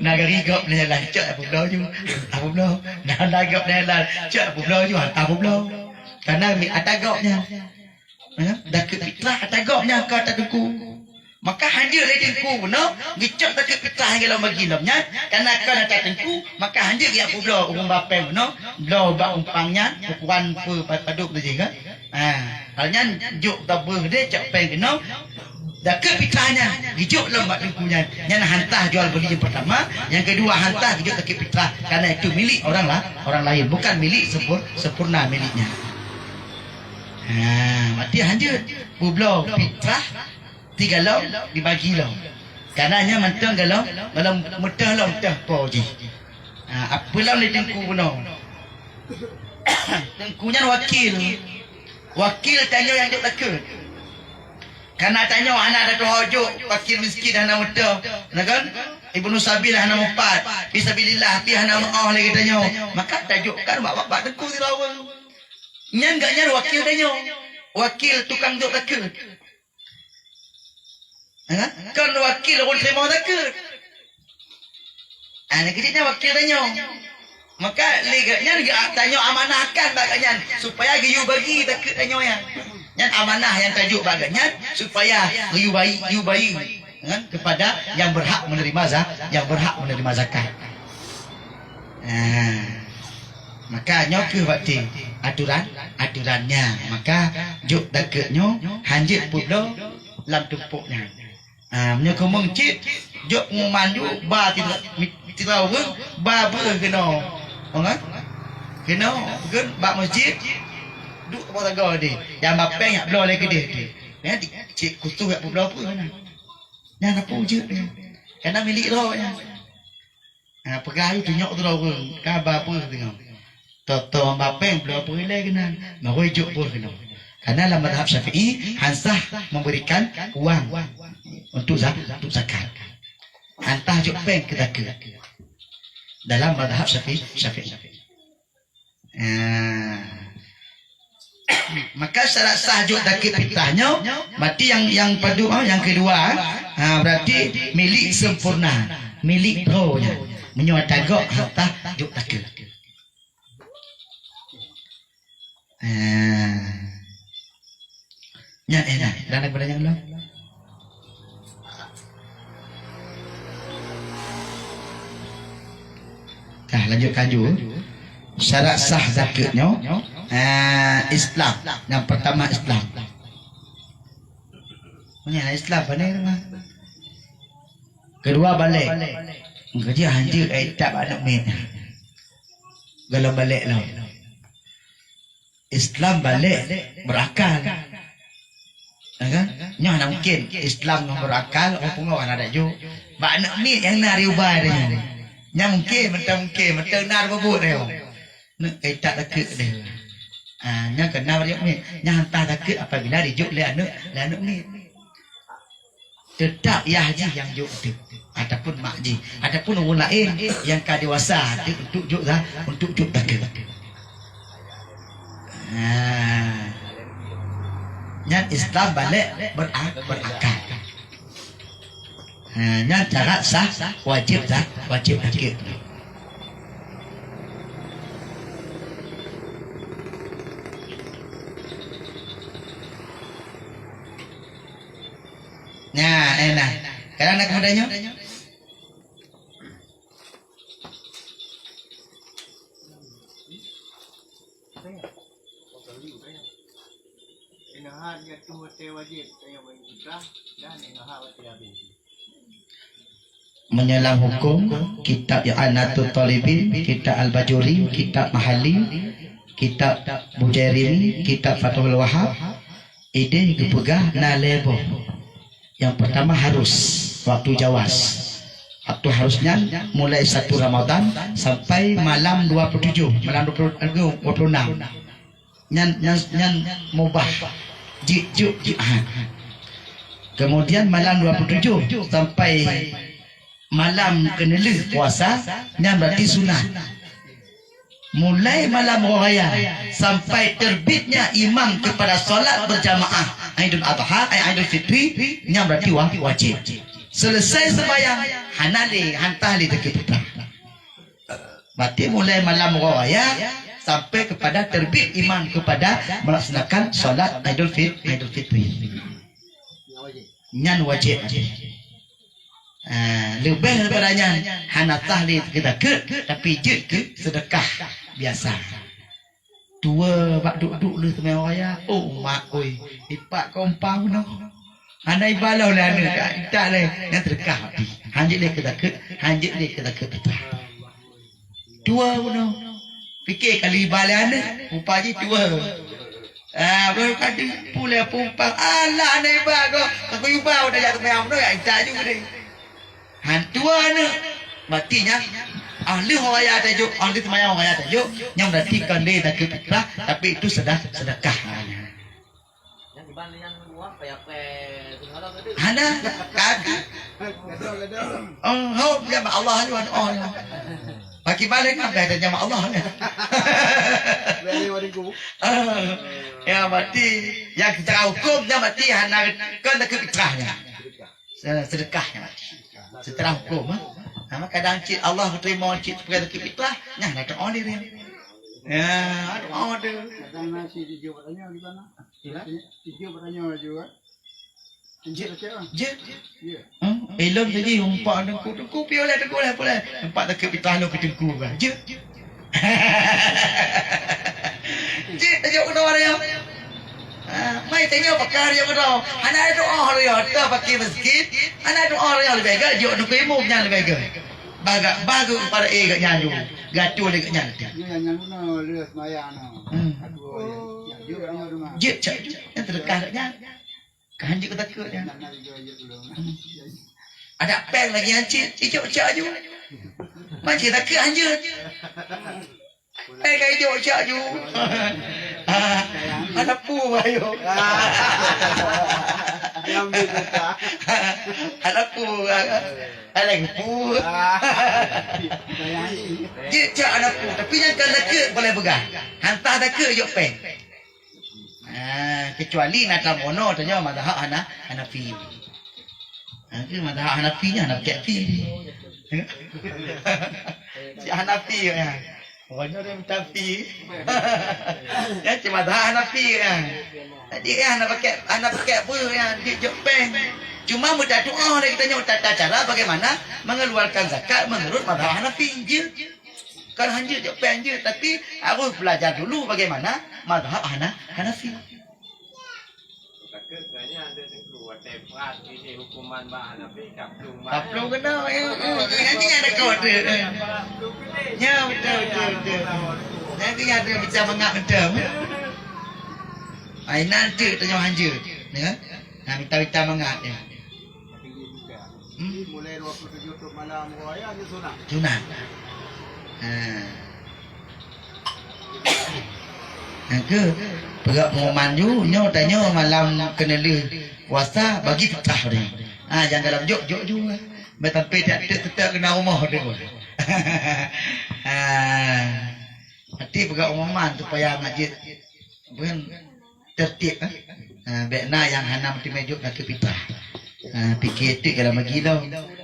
Na gari gob na jalan, cok dak peubloe ju. Dak peubloe. Na, na gob na jalan, cok dak peubloe ju, hantah peubloe. Karena mi ata gob nyan. Eh, zakeuet fitrah ata gob nyan ka ata teungku. Maka hanjeuet lé teungku bunoe geucok zakeuet fitrah nyang golom bagi lom nyan, karena kon ata teungku, maka hanjeuet geujak peubloe ureueng ba péng bunoe, bloe bak umpang nyan, ukuran peu padub tu jih kan. Ha, hal nyan jok tabeuh deh cok péng keunoe, zakeuet fitrah nyan geujok lom bak teungku nyan. Nyan hantah jual beuli nyang peurtama, nyang keudua hantah geujok zakeuet fitrah, karena itu milik orang la-, orang laén, bukan milik sempur-, sempurna miliknya. Ha, mati hanjeuet. Peubloe fitrah, ti golom dibagi lom. Karena nyan mantong golom, golom meutoh lom teuh po jih. Ha, peue lom lé teungku bunoe. Teungku nyan wakil. Wakil tanyoe nyang jok zakeuet. Karena tanyoe hana tatuho jok, fakir miskin hana meutoh. Na kan? Ibnu sabil hana meupat. Fisabilillah pih hana meuoh lé geutanyoe. Maka tajokkan bak, bak, bak teungku sidroe ureueng. Nyan gobnyan wakil tanyoe, wakil tukang jok zakeuet. Ha? Kon wakil ureueng teurimong zakeuet. Ha, nyan keuh jih nyan wakil tanyoe. Maka lé gobnyan geu-, tanyoe amanahkan bak gobnyan supaya geuyue bagi zakeuet tanyoe nyan. Nyan amanah nyang tajok bak gobnyan supaya geuyue bai, geuyue bai, kan, kepada yang berhak menerima za-, yang berhak menerima zakat. Ha. Maka nyoe keuh berarti aturan, aturannya. Maka jok zakeuet nyoe hanjeuet peubloe lam tumpok nyan. Ha, meunyoe keumeung cit, jok pengumuman ju ba tira-, mi-, tira ureueng, ba breueh keunoe. Ho kan? Keunoe, keunoe bak meuseujid, duek saboh sagoe deh. Nyang ba péng jak bloe lé keudeh deh. Nyan di-, cit kusoh jak peubloe peue keunan. Nyan na peue jeuet nyan. Karena milik droe nyan. Ha, peugah yu tunyok droe ureueng, ka ba breueh teungoh. Toto ba péng bloe breueh ilée keunan, baru ijok breueh keunoe. Karena lam mazhab Syafi'i, han sah memberikan uang untuk za-, untuk zakat. Hantah jok péng keu zakeuet. Dalam mazhab Syafi'i, Syafi'i. Ha. Maka syarat sah jok zakeuet fitrah nyoe, berarti nyang, nyang padub, ha, nyang keudua, ha, berarti milik sempurna, milik droe nyan. Meunyoe ata gob hantah jok zakeuet. Ha. Nyan, eh, nah, dan daripada nyang lom. Dah, lanjutkan ju. Syarat sah zakeuet nyoe, eh, Islam. Yang pertama Islam. Punya Islam, pandai rumah. Kedua balek. Kerja hanjeuet, eh, tak aneuk miet. Golom balek lom. Islam balek berakal. Ya kan? Nyoe hana mungkin Islam ngon berakal, oh, pungo hana ada ju. Bak aneuk miet nyang na riubai nyoe. Nyang mungkin, mantong mungkin, mantong na bubuet nyoe. Neuk kai tak takut deh. Ah, nyang kena bak aneuk miet. Nyang hantah takut apabila dijok lé aneuk, lé aneuk miet. Teutap yah jih nyang jok teuk, ataupun mak jih, ataupun ureueng laén nyang ka dewasa teuk untuk jok za-, untuk jok takut. Ha. Nyan Islam balek bera-, berakal. Ha, nyan syarat sah, wajib sah, wajib takut. Nah, eh, nah. Sekarang nak kemudiannya? Meunyoe lam huköm, kitab I'anatut Thalibin, kitab Al-Bajuri, kitab Mahalli, kitab Bujairimi, kitab Fathul Wahhab, ideh geupeugah na lhèe boh. Nyang peurtama harus, waktu jawaz. Waktu harus nyan mulai satu Ramadan sampai malam dua puluh tujuh, malam dua puluh, dua puluh enam. Nyan, nyan, nyan mubah. Jeuet, jeuet, jeuet, ha. Kemudian malam dua puluh tujuh sampai malam keuneulheueh puasa, nyan berarti sunat. Mulai malam raya sampai terbitnya imam kepada salat berjamaah Aidul Adha, eh, Aidul Fitri, nyan berarti wa-, wajib. Selesai sembahyang, hana lé, hantah lé takut fitrah. Berarti mulai malam raya sampai kepada terbit imam kepada melaksanakan salat Aidul Fit-, Aidul Fitri. Nyan wajib. Ah, leubeh daripada nyan, hana sah lé takut, tapi jeuet keu seudeukah biasa. Tuwoe bak duek-duek lheueh seumayang raya, oh mak oi, ipak kompang bunoe. Hana ibaloe lé aneuk, tak, tak lé, nyan seudeukah pih. Hanjeuet lé keu takut, hanjeuet lé keu takut fitrah. Tuwoe bunoe. Pike kali iba lé aneuk, rupa jih tuwoe. Ah, beureukat di pulai pumpang. Alah, aneuk iba ko. Aku iba udah jak seumayang bunoe, jak intat ju deh. Han tuwoe aneuk. Berarti nyan ahli raya tajok, ahli seumayang raya tajok, nyan berarti kon lé takut fitrah, tapi itu sedah-, seudeukah namanya. Hana, kaki. Oh, ho, nyan bak Allah laju, oh, nyan. Bagi balik kan, dah nyan bak Allah, nyan. Ah, ya, berarti, yang secara hukum, nyan berarti hana, kan takut fitrah nyan. Se-, seudeukah nyan berarti. Secara hukum, ha? Nama kadang cit Allah geuterima cit sebagai takut fitrah, nyan dah doa dia. Ya, doa dia. Kadang nasi dijawab tanya di mana? Ya. Dijawab tanya juga. Jeuet, jeuet. Ya. Hmm? Eh, lôn tadi umpak teungku, teungku piôh lé, teungku lé, pulai. Umpak takut fitrah lôn pih teungku kan. Jeuet. Jeuet tajok keunoe raya. Ha, mai tanyoe pakar jok keunoe. Hana doa raya, ta pakri masjid. Hana doa raya leubeh gét, jok teungku imum nyan leubeh gét. Bagak bagu pada eh gét nyan tu. Gatu lé gét nyan tu. Nyan, nyan guna lé sembahyang no. Hmm. Aduh, ya. Ya, jeuet raya tu mah. Jeuet cak. Nyan seudeukah gét nyan. Ka hanjeuet takot nyan. Ada péng lagi hanjeuet, ijok cak ju. Macam takot hanjeuet. Péng ka ijok cak ju. Ah, anak pu ayo. Anak pu. Anak pu. Jeuet cak anak pu, tapi nyang ka takot boleh peugah. Hantah takot ijok péng. Ah, kecuali na tamono tanyoe mazhab Hana-, Hanafi. Ha, ke mazhab Hanafi nyan hana pakai fi. Si Hanafi ya. Pokoknya dia minta fi. Ya, cuma mazhab Hanafi ya. Jadi ya, hana pakai, hana pakai apa ya, dia jok péng. Cuma mudah doa lagi tanyoe tata cara bagaimana mengeluarkan zakat menurut mazhab Hanafi. Je. Kan hanjeuet jok péng je, tapi harus belajar dulu bagaimana mazhab Hana-, Hanafi. Taplong kena, ya, ya, ya, ya, ada kode, eh. Ya, betul, betul, betul. Nanti ada bicara mengak betul. Hai, nanti tanya hanjeuet, ya. Nah, minta-minta mangat, ya. Hmm? Mulai dua puluh tujuh tu malam raya ni sunat. Sunat. Ha. Nyang keu, peugah pengumuman ju, nyoe tanyoe malam keuneulheueh puasa bagi fitrah deh. Ha, jangan dalam jok-jok ju. Bèk sampai tiap-tiap tetap kena rumoh tu. Ha. Berarti peugah pengumuman supaya ngajit beuh tertib, eh. Ha, bèk na nyang hana meuteumé jok nakeuh fitrah. Ha, pike teuk dalam bagi lom.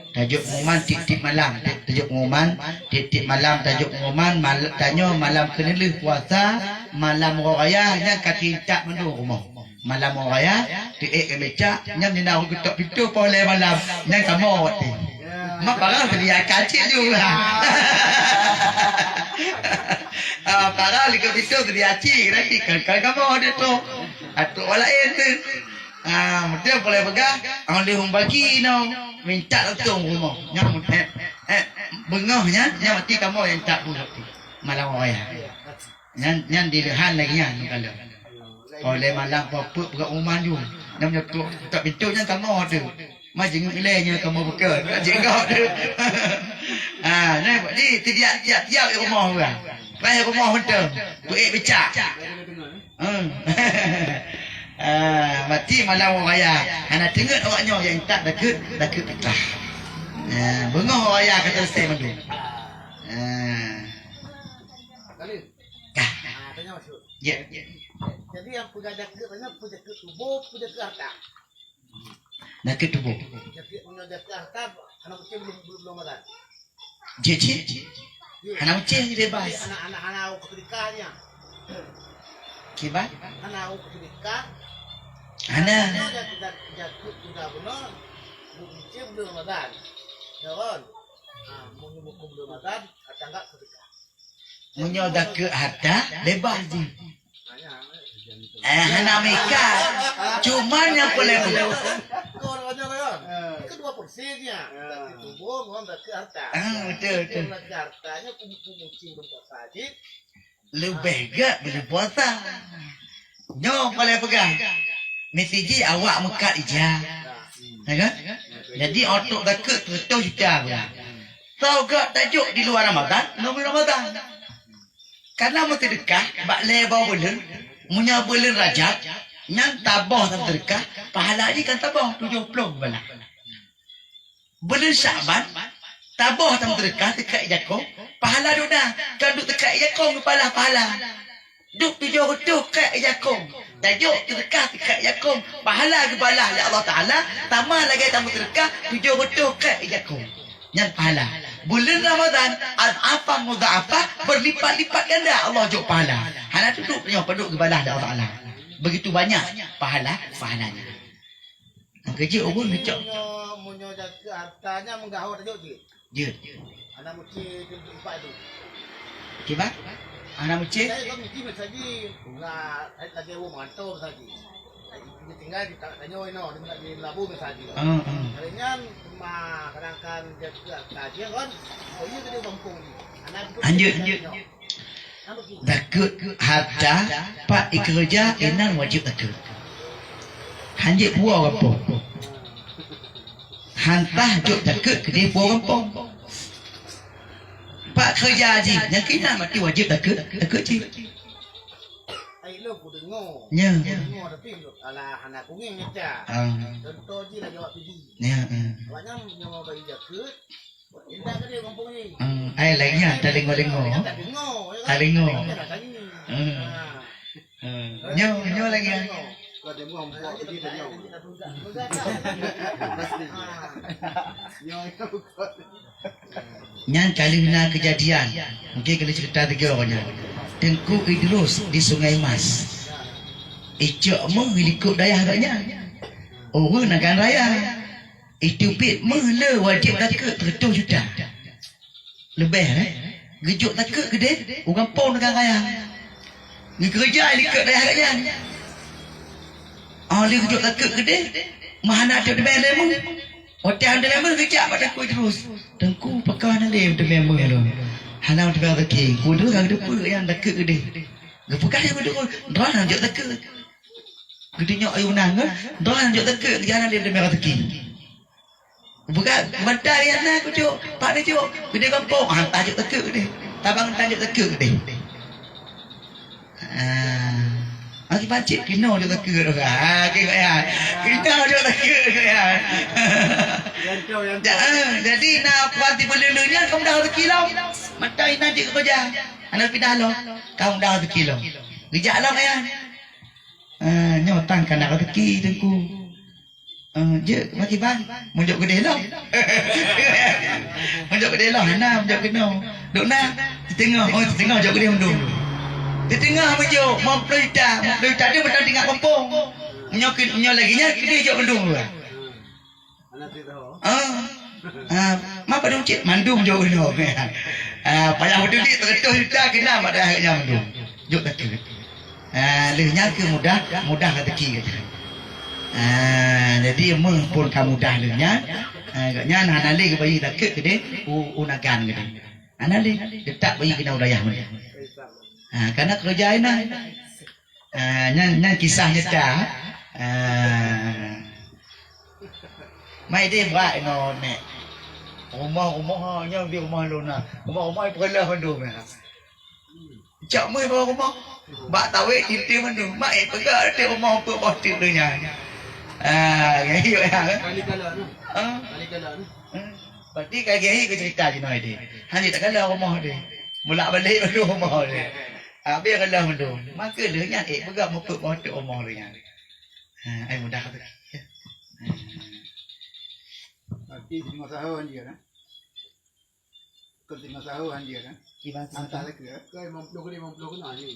Tajok pengumuman tiep-tiep malam, tiep-, tajok pengumuman tiep-tiep malam, tajok pengumuman mal-, tanyoe malam keuneulheueh puasa, malam uroe raya nyan ka tintak mandum rumoh. Malam uroe raya, tiep-tiep meunyo na ureueng geutok pintoe poh lhèe malam, nyan kamoe watèe. Mak parah teulihat kacik juga. Ah, parah likot pintoe teulihat cik, nanti kan, kan kamoe deh tu. Atuk awak laén tu. Ah, meuteun boleh peugah, awak lheueh bagi no, minta langsung rumoh. Nyang meuteun, eh, beungoh nyan, nyang mati kamoe nyang tak pun. Malam raya. Nyan, nyan dileuhan lagi nyan, kalau. Oleh malam popok buka rumah ju. Nyang nyotok, tak pintu nyan kamoe tu. Ma jinguk ilèe nyoe kamoe buka. Jinguk tu. Ha, nah, di tiap-tiap rumoh orang. Pai rumoh meuteun. Buet becak. Hmm. Ah, mati malam raya. Hana teungeut awak nyoe nyang tak dakeuet, dakeuet fitrah. Ah, beungoh raya ka teureuséh mandum. Ah. Dah. Ya. Jadi yang punya dakeuet mana, punya dakeuet tuboh, punya dakeuet harta. Dakeuet tuboh. Dakeuet, meunyoe dakeuet harta, aneuk kecil belum, belum, belum makan. Jeuet, jeuet. Jeuet. Aneuk kecil bebas. Jadi anak-anak, aneuk sedekah nya. Kiban? Aneuk sedekah. Aneuk. Aneuk dah, dah, dah, dah, dah benar. Aneuk kecil belum makan. Ya kan? Ha, meunyoe buku belum makan, kata enggak sedekah. Meunyoe dakeuet harta, bebas jih. Eh, hana meuikat. Cuman nyang paléng Kedua persisnya. Tubuh ngon dakeuet harta. Ah, betul, betul. Dakeuet hartanya kumpul musim berpuasa jih. Leubeh gèt bila puasa. Nyoe paléng peugah. Mesti jih awak meukat ija. Ya kan? Jadi, untuk dakeuet seratus juta pula. Soe gèt tajok di luar Ramadan, nunggu Ramadan. Karena meuseudekah bak lhèe boh buleuen, meunyoe buleuen Rajab, nyan saboh taseudekah, pahala jih kan saboh, tujoh ploh bala. Buleuen Syakban, saboh taseudekah teuka jakong, pahala dona, kan duek teuka jakong geupalah pahala. Duek tujoh reutôh kèk jakong. Tajok seudekah teuka jakong, pahala geubalah lé Allah Taala, sama lagèe tameuseudekah tujoh reutôh kèk jakong. Nyan pahala. Buleuen Ramadan, adhafan mudha'afah, berlipat-lipat ganda Allah jok pahala. Hana teuduek nyoe padub geubalah lé Allah Taala. Begitu banyak pahala, pahalanya. Nyang keujeuet ureueng ngecok. Meunyoe, meunyoe jaga hartanya meugaho tajok jeuet. Jeuet. Aneuk mucè keu empat tu. Kiban? Aneuk mucè? Saya kan mesti meusaji. Nah, saya lagi ureueng merantau meusaji. Tinggal di tanyoe inoe, di Melabu meusaji. Heeh, heeh. Kali nyan, ma kadang-kadang jaga hartanya kan. Oh, iya, tadi gampông ni. Aneuk Lanjut, lanjut. Dakeuet harta, pat ikeureuja, inan wajéb dakeuet. Hanjeuet puwoe gampông. Hantah jok dakeuet keudeh puwoe gampông. Pat keureuja jih, nyang keunan mati wajéb dakeuet, dakeuet jih. Ai lôn kudeungoe. Nya. Kudeungoe, tapi alah hana kungieng nyan. Ah. Contoh jih lagèe awak Pidie. Nya, ah. Awak nyan nyoe bagi jakeuet, intat ka dia gampông jih. Ah, ai lagèe nyan, talingo-lingo. Intat ka deungoe, ya kan? Talingo. Intat ka tanya. Ah. Ah. Ah. Nyoe, nyoe lagèe nyan. Ka deungoe, mpok Pidie tanya. Pasti. Ah. Nyoe, nyoe. Nyan ka lheueh na keujadian, mungken ka lheueh ceurita tiga orang nyan. Teungku Idrus di Sungai Mas. Icok méuh likot dayah geuh nyan. Ureueng Nagan Raya. Iteubiet méuh le wajéb dakeuet seratus juta. Leubeh, eh? Geujok dakeuet keudeh, u gampông Nagan Raya. Geukeureuja likot dayah geuh nyan. Oh, lheueh geujok dakeuet keudeh, meuhana teuk teumé lé méuh. Watèe han teumé méuh geujak bak Teungku Idrus. Teungku, pakon hana lé teumé méuh lôn. Hana teumé raseuki. Teungku Idrus ka geuteupeue nyang dakeuet keudeh. Geupeugah lé Teungku Idrus, droeneuh han jok dakeuet. Geutunyok ayunan kan, droe jok teukeu keujalan dia demi rezeki. Bukan, bentar ya na aku cok, pak ni cok, gede gampong, ah, tak jok teukeu deh. Tabang tak jok teukeu deh. Ah, lagi pancit kino jok teukeu tu. Ah, kino ya. Kino jok teukeu tu ya. Ja-, eh, jadi na kuat di pelulu nyan kamu dah rezeki lom. Mata ina cik kerja. Anak pindah lom. Kamu dah rezeki lom. Gejak lom ya. Ah, nyoe tan kana rezeki teungku. Eh, jeuet bagi bang, meunjok keudeh lom. Meunjok keudeh lom, hana meunjok keunoe. Dok na, siteungoh, oh, siteungoh jok keudeh mandum. Siteungoh meunjok, lima puluh juta, lima puluh juta tu beutôi tinggai kampung. Meunyoe keu-, meunyoe lagèe nyan, keudeh jok mandum dua. Ah. Ah, ma padum cit, mandum jok keunoe. Ah, payah beutôi dik, seratus juta keunan pada akhirnya mandum. Jok takheun. Ah, lheueh nyan keu mudah, mudah rezeki gata. Ah, jadi meuh pun ka mudah lheueh nyan, ah, gobnyan hana lé geubayeue takheun keudeh u, u Nagan keudeh. Hana lé, teutap bayeue keunan u dayah meunan. Ah, kana keureuja inan. Ah, nyan, nyan kisah nyata. Ah. Mai deh bak inoe nek. Rumoh-rumoh nyoe di rumoh lôn na. Rumoh-rumoh ipeureuloh mandum ya. Cok mui bak rumoh. Bak tawét tinti mandum. Mak, eh, peugah tinti rumoh peuet boh teuk donya. Ah, ya, ya. Kali kala tu. Ah. Kali kala tu. Hmm. Berarti ka gaya ke cerita jinoe deh. Hanya tak kala rumoh deh. Mulak balik mandum rumoh deh. Habis kala mandum. Maka lheueh nyan, eh, peugah mupeuet boh teuk rumoh lheueh nyan. Ha, ai mudah tu. Berarti tengok sahur dia kan? Kau tengok sahur han jeuet, eh? Kiban Hantar sahur. Lagi, eh? Ke lima puluh ke lima puluh kena je.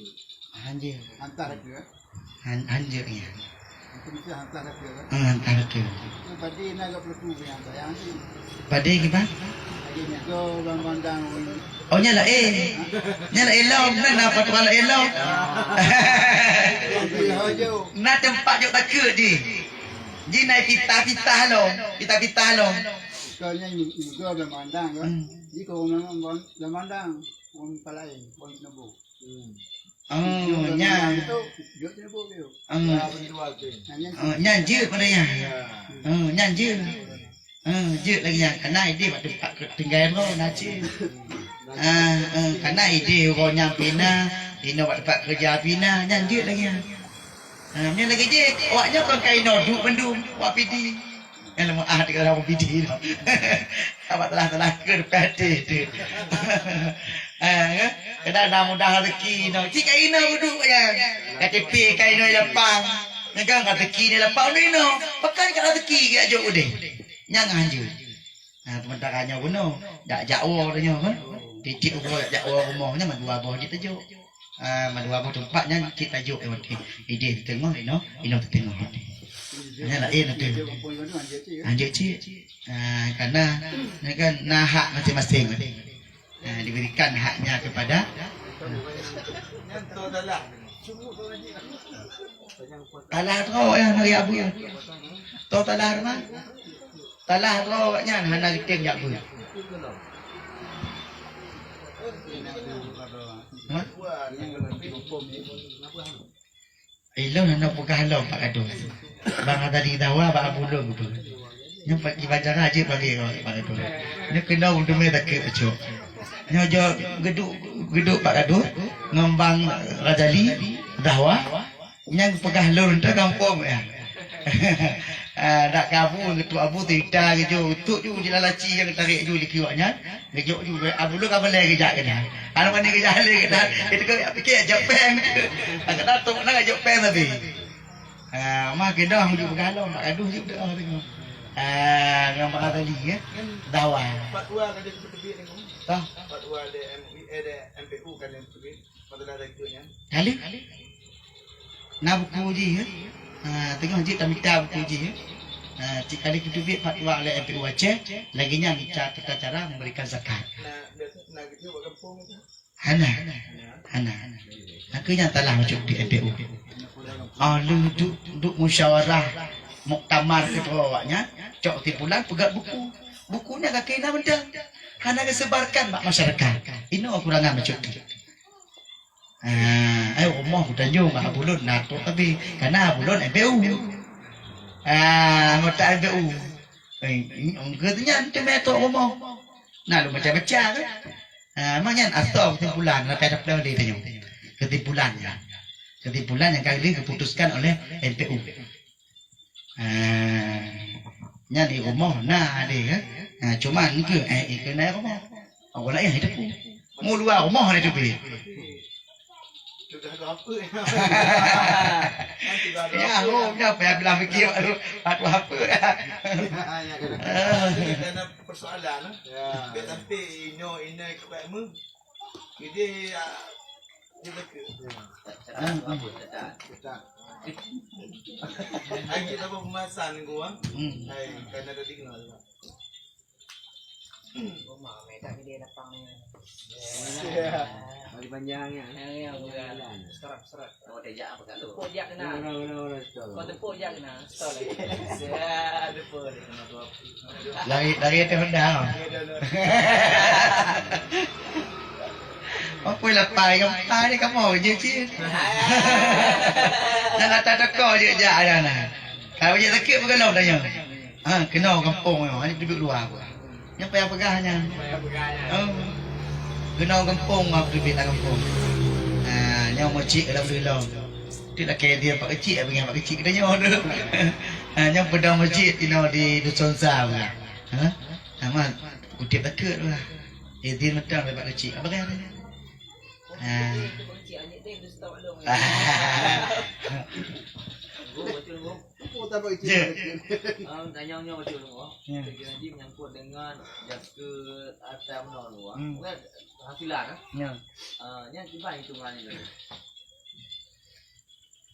Han jeuet. Hantar lagi, eh? Han, han jeuet, ya. Itu mesti hantar lagi, eh? Hmm, hantar lagi. Itu tadi nak agak peletu yang sayang tu. Pada kiban? Lagi ni, go bang bandang. Oh, nyan laén. Nyan laén lom, na, na patwal laén lom. Lebih hojo. Na teumpat jok takheun jih. Jih na pitah-pitah lom, pitah-pitah lom. Bukan yang juga bang bandang, kan? Hmm. Jih kau orang bang bandang. Wong palaén, wong Tinebu. Hmm. Oh, nyan. Itu, jok Tinebu tu. Hmm. Ya, betul tu. Nah, nyan. Oh, nyan jeuet pada nyan. Ya. Oh, nyan jeuet. Oh, jeuet lagi nyan. Kana idéh bak teumpat tinggai droe na cit. Ah, eh, kana idéh uroe nyan pih na, inoe bak teumpat keureuja pih na, nyan jeuet lagi nyan. Ha, nyan lagèe jih, awak nyoe kon ka inoe duek mandum, awak pidi. Nyan lamah ah, tinggai lam pidi tu. Awak telah-telah ke depan hati tu. Ha, kan? Kadang dah mudah rezeki inoe. Cit ka inoe duek ya. K T P ka inoe lapang. Nyan kan rezeki ni lapang inoe. Pakai ka rezeki geujok udeh. Nyan hanjeuet. Ha, sementara nyoe bunoe, dak jak woe tanyoe kan. Titik uroe jak woe rumoh nyan mandua boh jih tajok. Ah, mandua boh teumpat nyan cit tajok nyoe watèe. Idéh teungoh inoe, inoe teungoh watèe. Nyan laén watèe. Lanjut cit. Ah, karena ni kan na hak masing-masing watèe. Ah, diberikan haknya kepada talah droe nyang nari abu. Toh talah rumah. Talah droe awaknyan hana geutem jak beuet. Hah? Ilôn hana peugah lom Pak Kadus. Bang Azali Dawa bak Abu Lôn beuet. Nyoe Pak Kiban Jara jeuet panggil Pak Kadus. Nyoe keunoe teumé takheun bacut. Nyoe jok geuduek, geuduek Pak Kadus ngon Bang Razali Dawa. Nyang peugah lôn teuh gampông ya. Ah, dak ka abu, geutuk abu cerita geujok, geutuk ju jilalaci nyang tarek ju liki awak nyan. Geujok ju, abu lôn ka balèe geujak keunan. Aneuk mani geujak lé keunan. Itu ka piké jok péng. Angkat datuk na jok péng tapi. Ah, mah keunoe ju peugah lôn, mak gaduh ju doa tengok. Ah, ngon Bang Azali ya. Dawa. Fatwa ka jeuet teubiet tengok. Tah. Fatwa dari M U I, eh, dari M P U ka jeuet teubiet. Kali? Na buku jih, ya? Ha, teungoh jih tamita buku jih, ya? Ha, cit kali geuteubiet fatwa oleh M P U Aceh, lagèe nyan ca-, tata cara memberikan zakat. Hana. Hana. Aku nyang salah masuk di M P U. Ah, lheueh duek, duek musyawarah muktamar keudroe awaknyan, cok simpulan peugöt buku. Buku nyan ka keuh na mantong. Hana geusebarkan bak masyarakat. Inoe keukurangan masuk tu. Ah, eh, rumoh geutanyoe bak Abulon na trok tapi, kana Abulon M P U. Ah, anggota M P U. Eh, geutanyoe nyan teumé trok rumoh. Na lôn baca-baca kan. Ah, memang nyan asoe keusimpulan, na payah tapeuleueh lé tanyoe. Keusimpulan nyan. Keusimpulan nyang ka lheueh geuputuskan oleh M P U. Ah, nyan di rumoh na deh kan. Ah, cuman ke eh, ke na rumoh. Orang lain itu pun. Mu luar rumoh ni tu pi. Sudah tu apa? Ya, oh, dah payah bilang fikir baru. Aku apa? Ya, ya, ya. Ah. Jadi, ada persoalan, eh? Ya. Dia sampai ino, ino ikut mu. Jadi, ah, dia beka. Ya. Ah, ah. Lagi apa pembahasan ni, gua? Hmm. Hai, kan ada dengar juga. Rumah meh tak gede lapang ni. Ya. Bagi panjang ya. Ya, ya, bukan. Jalan. Serat, serat. Kau tejak apa kat lu? Tepuk jak kena. Ora, ora, ora, stop. Kau tepuk jak kena. Stop lagi. Ya, tepuk lagi. Lari, lari atas Honda. Apa lapar, lapar ni kamu je cik. Nak kata teko je jak dah nah. Kalau je sakit bukan lo tanya. Ha, keunoe gampông nyoe, hana teubiet luwa pun. Nyan payah peugah nyan. Payah peugah nyan. Oh. Keunoe gampông, ha, teubiet lam gampông. Ha, nyoe meucik lam Leuilong. Tu lakèe dia pak keucik, abang pak keucik kita nyoe tu. Ha, nyoe peudong meucik inoe di Dusun Sa pun. Ha? Nama kutip takut lah. Izin mentang dari pak keucik. Apa kata? Ha. Buku tak baca. Je. Ah, tanya nyoe betul tu. Ya. Lagi nanti menyangkut dengan jaket atau menol tu. Hmm. Bukan penghasilan ah. Ya. Ah, nyan kiban hitungan itu.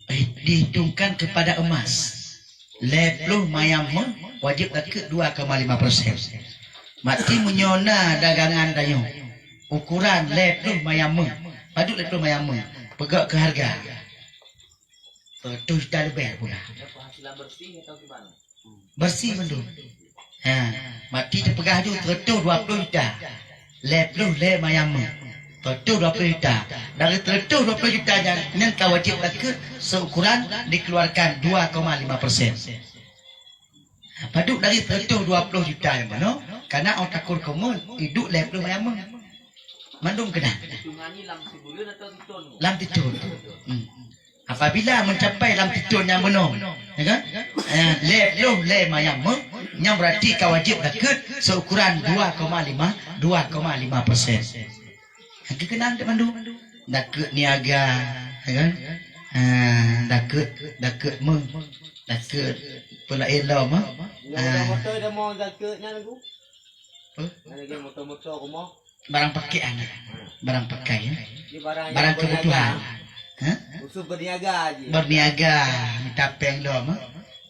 Eh, dihitungkan kepada emas. Lhèe ploh mayam meuh wajib zakeuet dua koma lima persen. Mati meunyoe na dagangan tanyoe, ukuran lhèe ploh mayam meuh. Padub lhèe ploh mayam meuh. Peugah keu hareuga. Seratus juta leubeh pula. Ada penghasilan bersih atau gimana? Bersih mandum. Ha, mati teupeugah ju seratus dua puluh juta. Lhèe ploh lhèe mayam meuh. Seratus dua puluh juta. Dari seratus dua puluh juta nyan, nyan ka wajib zakeuet seukuran dikeluarkan dua koma lima persen. Ha, padub dari seratus dua puluh juta nyang meunoe, kana ôn takot keumeun, iduek lhèe ploh mayam meuh. Mandum keunan. Hitungan ni lam sibuleuen atau sithon? Lam sithon. Hmm. Apabila mencapai lam sithon nyang meunoe, ya kan? Eh, lhèe ploh lhèe mayam meuh, nyan berarti ka wajib zakeuet seukuran dua koma lima, dua koma lima persen. Nyang keukeunang teuk mandum. Zakeuet niaga, ya kan? Ah, zakeuet, zakeuet meuh, zakeuet peulaén lom, ah. Nyang Ah. Moto dah mau zakeuet nyan lagu? Apa? Nyan lagi moto-moto rumah. Barang pakai, ah. Barang pakai, ya. Di barang Barang yang kebutuhan. Berniaga. Ha? Khusus berniaga je. Berniaga, mita péng lom, ah.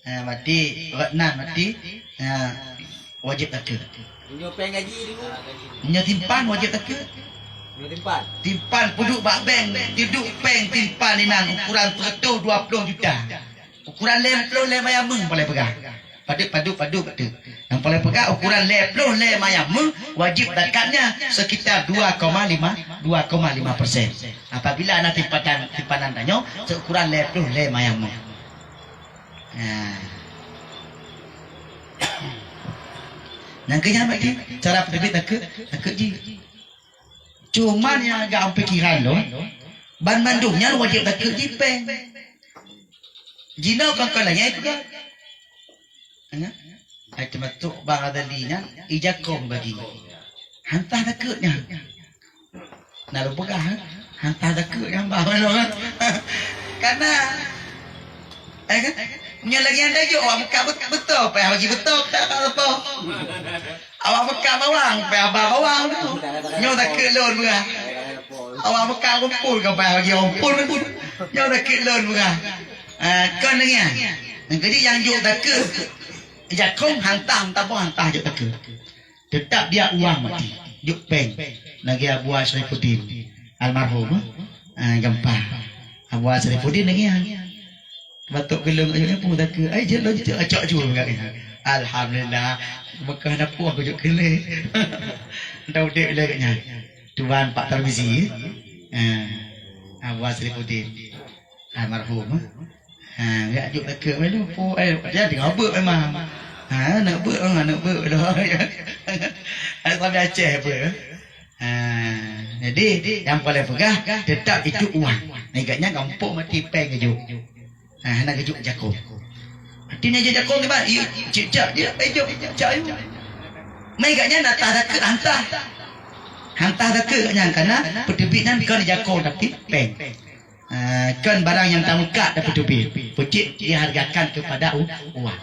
Ah, berarti, rot nan berarti, ah, wajib zakeuet. Meunyoe péng gaji dulu. Meunyoe simpan wajib zakeuet. Meunyoe simpan. Simpan peuduek bak bank, tiduek péng simpan inan ukuran seratus dua puluh juta. Ukuran lhèe ploh lhèe mayam meuh paléng peugah. Padub, padub, padub, padub. Nyang paléng peugah ukuran lhèe ploh lhèe mayam meuh wajib zakatnya sekitar dua koma lima, dua koma lima persen. Apabila na simpanan, simpanan tanyoe seukuran lhèe ploh lhèe mayam meuh. Nah. Nyang keu nyan berarti cara peuteubiet zakeuet, zakeuet jih. Cuman nyang agak pikiran lôn, banmandum nyan wajéb takeuet jipéng. Jinoe kon-kon lagèe nyan peugah. Hah? Ai teumasok Bang Azali nyan, ijakong bagi. Hantah takeuet nyan. Na lôn peugah, eh? Hantah takeuet nyan bah lôn, eh? Karena, eh kan? Nyan lagèe nyan tajok awak meukat bet-, beutôi, payah bagi beutôi, tak apa. Awak meukat bawang, payah ba bawang tu. Nyoe takeuet lôn peugah. Awak meukat rumpun ka payah bagi rumpun tu. Nyoe takeuet lôn peugah. Ah, kon lagèe nyan. Jadi nyang jok takeuet, jakong hantah, hantah boh hantah jok takeuet. Tetap biak uang mati. Jok péng. Lagèe Abu Asyrifuddin. Almarhum, eh? Ah, gampang. Abu Asyrifuddin lagèe nyan. Batok geulong ayok nyan pun takeuet. Ai, jeuet lôn jeuet acok ju kat nyan. Alhamdulillah. Mekah na puih kujok keuleh. Dah udép lé kat nyan. Tuan Pak Tarmizi, eh. Ah. Abah Saifuddin. Almarhum. Ha, jak jok takeu melu po, eh, dia tengah beuk memang. Ha, nak beuk, ha, nak beuk dah. Ai sampai Aceh apa? Ha, jadi yang paling peugah tetap itu uang. Nah, agaknya gampông mati péng kejok. Ha, hana kejok jakong. Artinya je jakong ni bah, iya, cicak dia, eh, jok, cicak ayu. Mai agaknya nak tah takeu hantah. Hantah takeu agaknya karena peuteubiet nan kon jakong tapi péng. Ah, kon barang nyang tameukat tapeuteubiet. Peucit dihargakan kepada u-, uang.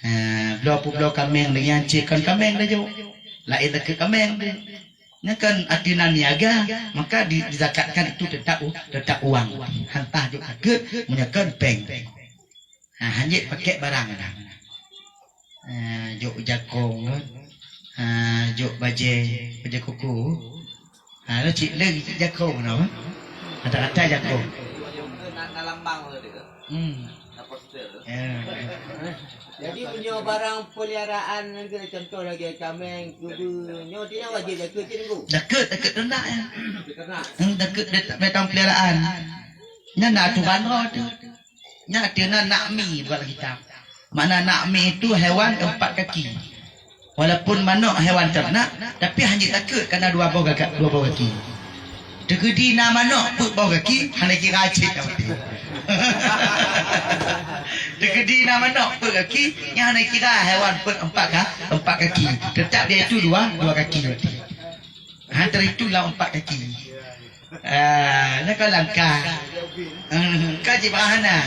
Ah, bloe peubloe kaméng deungon cit kon kaméng laju. Laén takeu kaméng deh. Nyan kon ateunan niaga, maka di-, dizakatkan itu tetap u-, tetap uang. Hantah jok takeu, meunyoe kon péng. Ha, hanjeuet pakèk barang dah. Ha, jok jakong kan. Ha, jok bajèe, bajèe koko. Ha, lo cit lé jakong no. Kata-kata jakong. Na, na lambang tu dia. Hmm. Na poster. Ya. Jadi punya barang peliharaan lagi, contoh lagi kaméng, keubeu, nyoe dia wajib takeu cit nunggu. Takeu, takeu ternak ya. Ternak. Hmm, takeu binatang peliharaan. Nyan na aturan roh tu. Nyan artinya nakmi buat kitab. Makna nakmi itu hewan empat kaki. Walaupun manok hewan ternak, tapi hana takeu karena dua boh gagak, dua boh kaki. Teukeudi na manok peuet boh kaki, hana kira cit. Teukeudi na manok peuet kaki, nyan hana kira hewan peuet empat ka, empat kaki. Tetap dia itu dua, dua kaki. Antara itu lah empat kaki. Ah, nyan kan langkah. Hmm, kan cit bahana.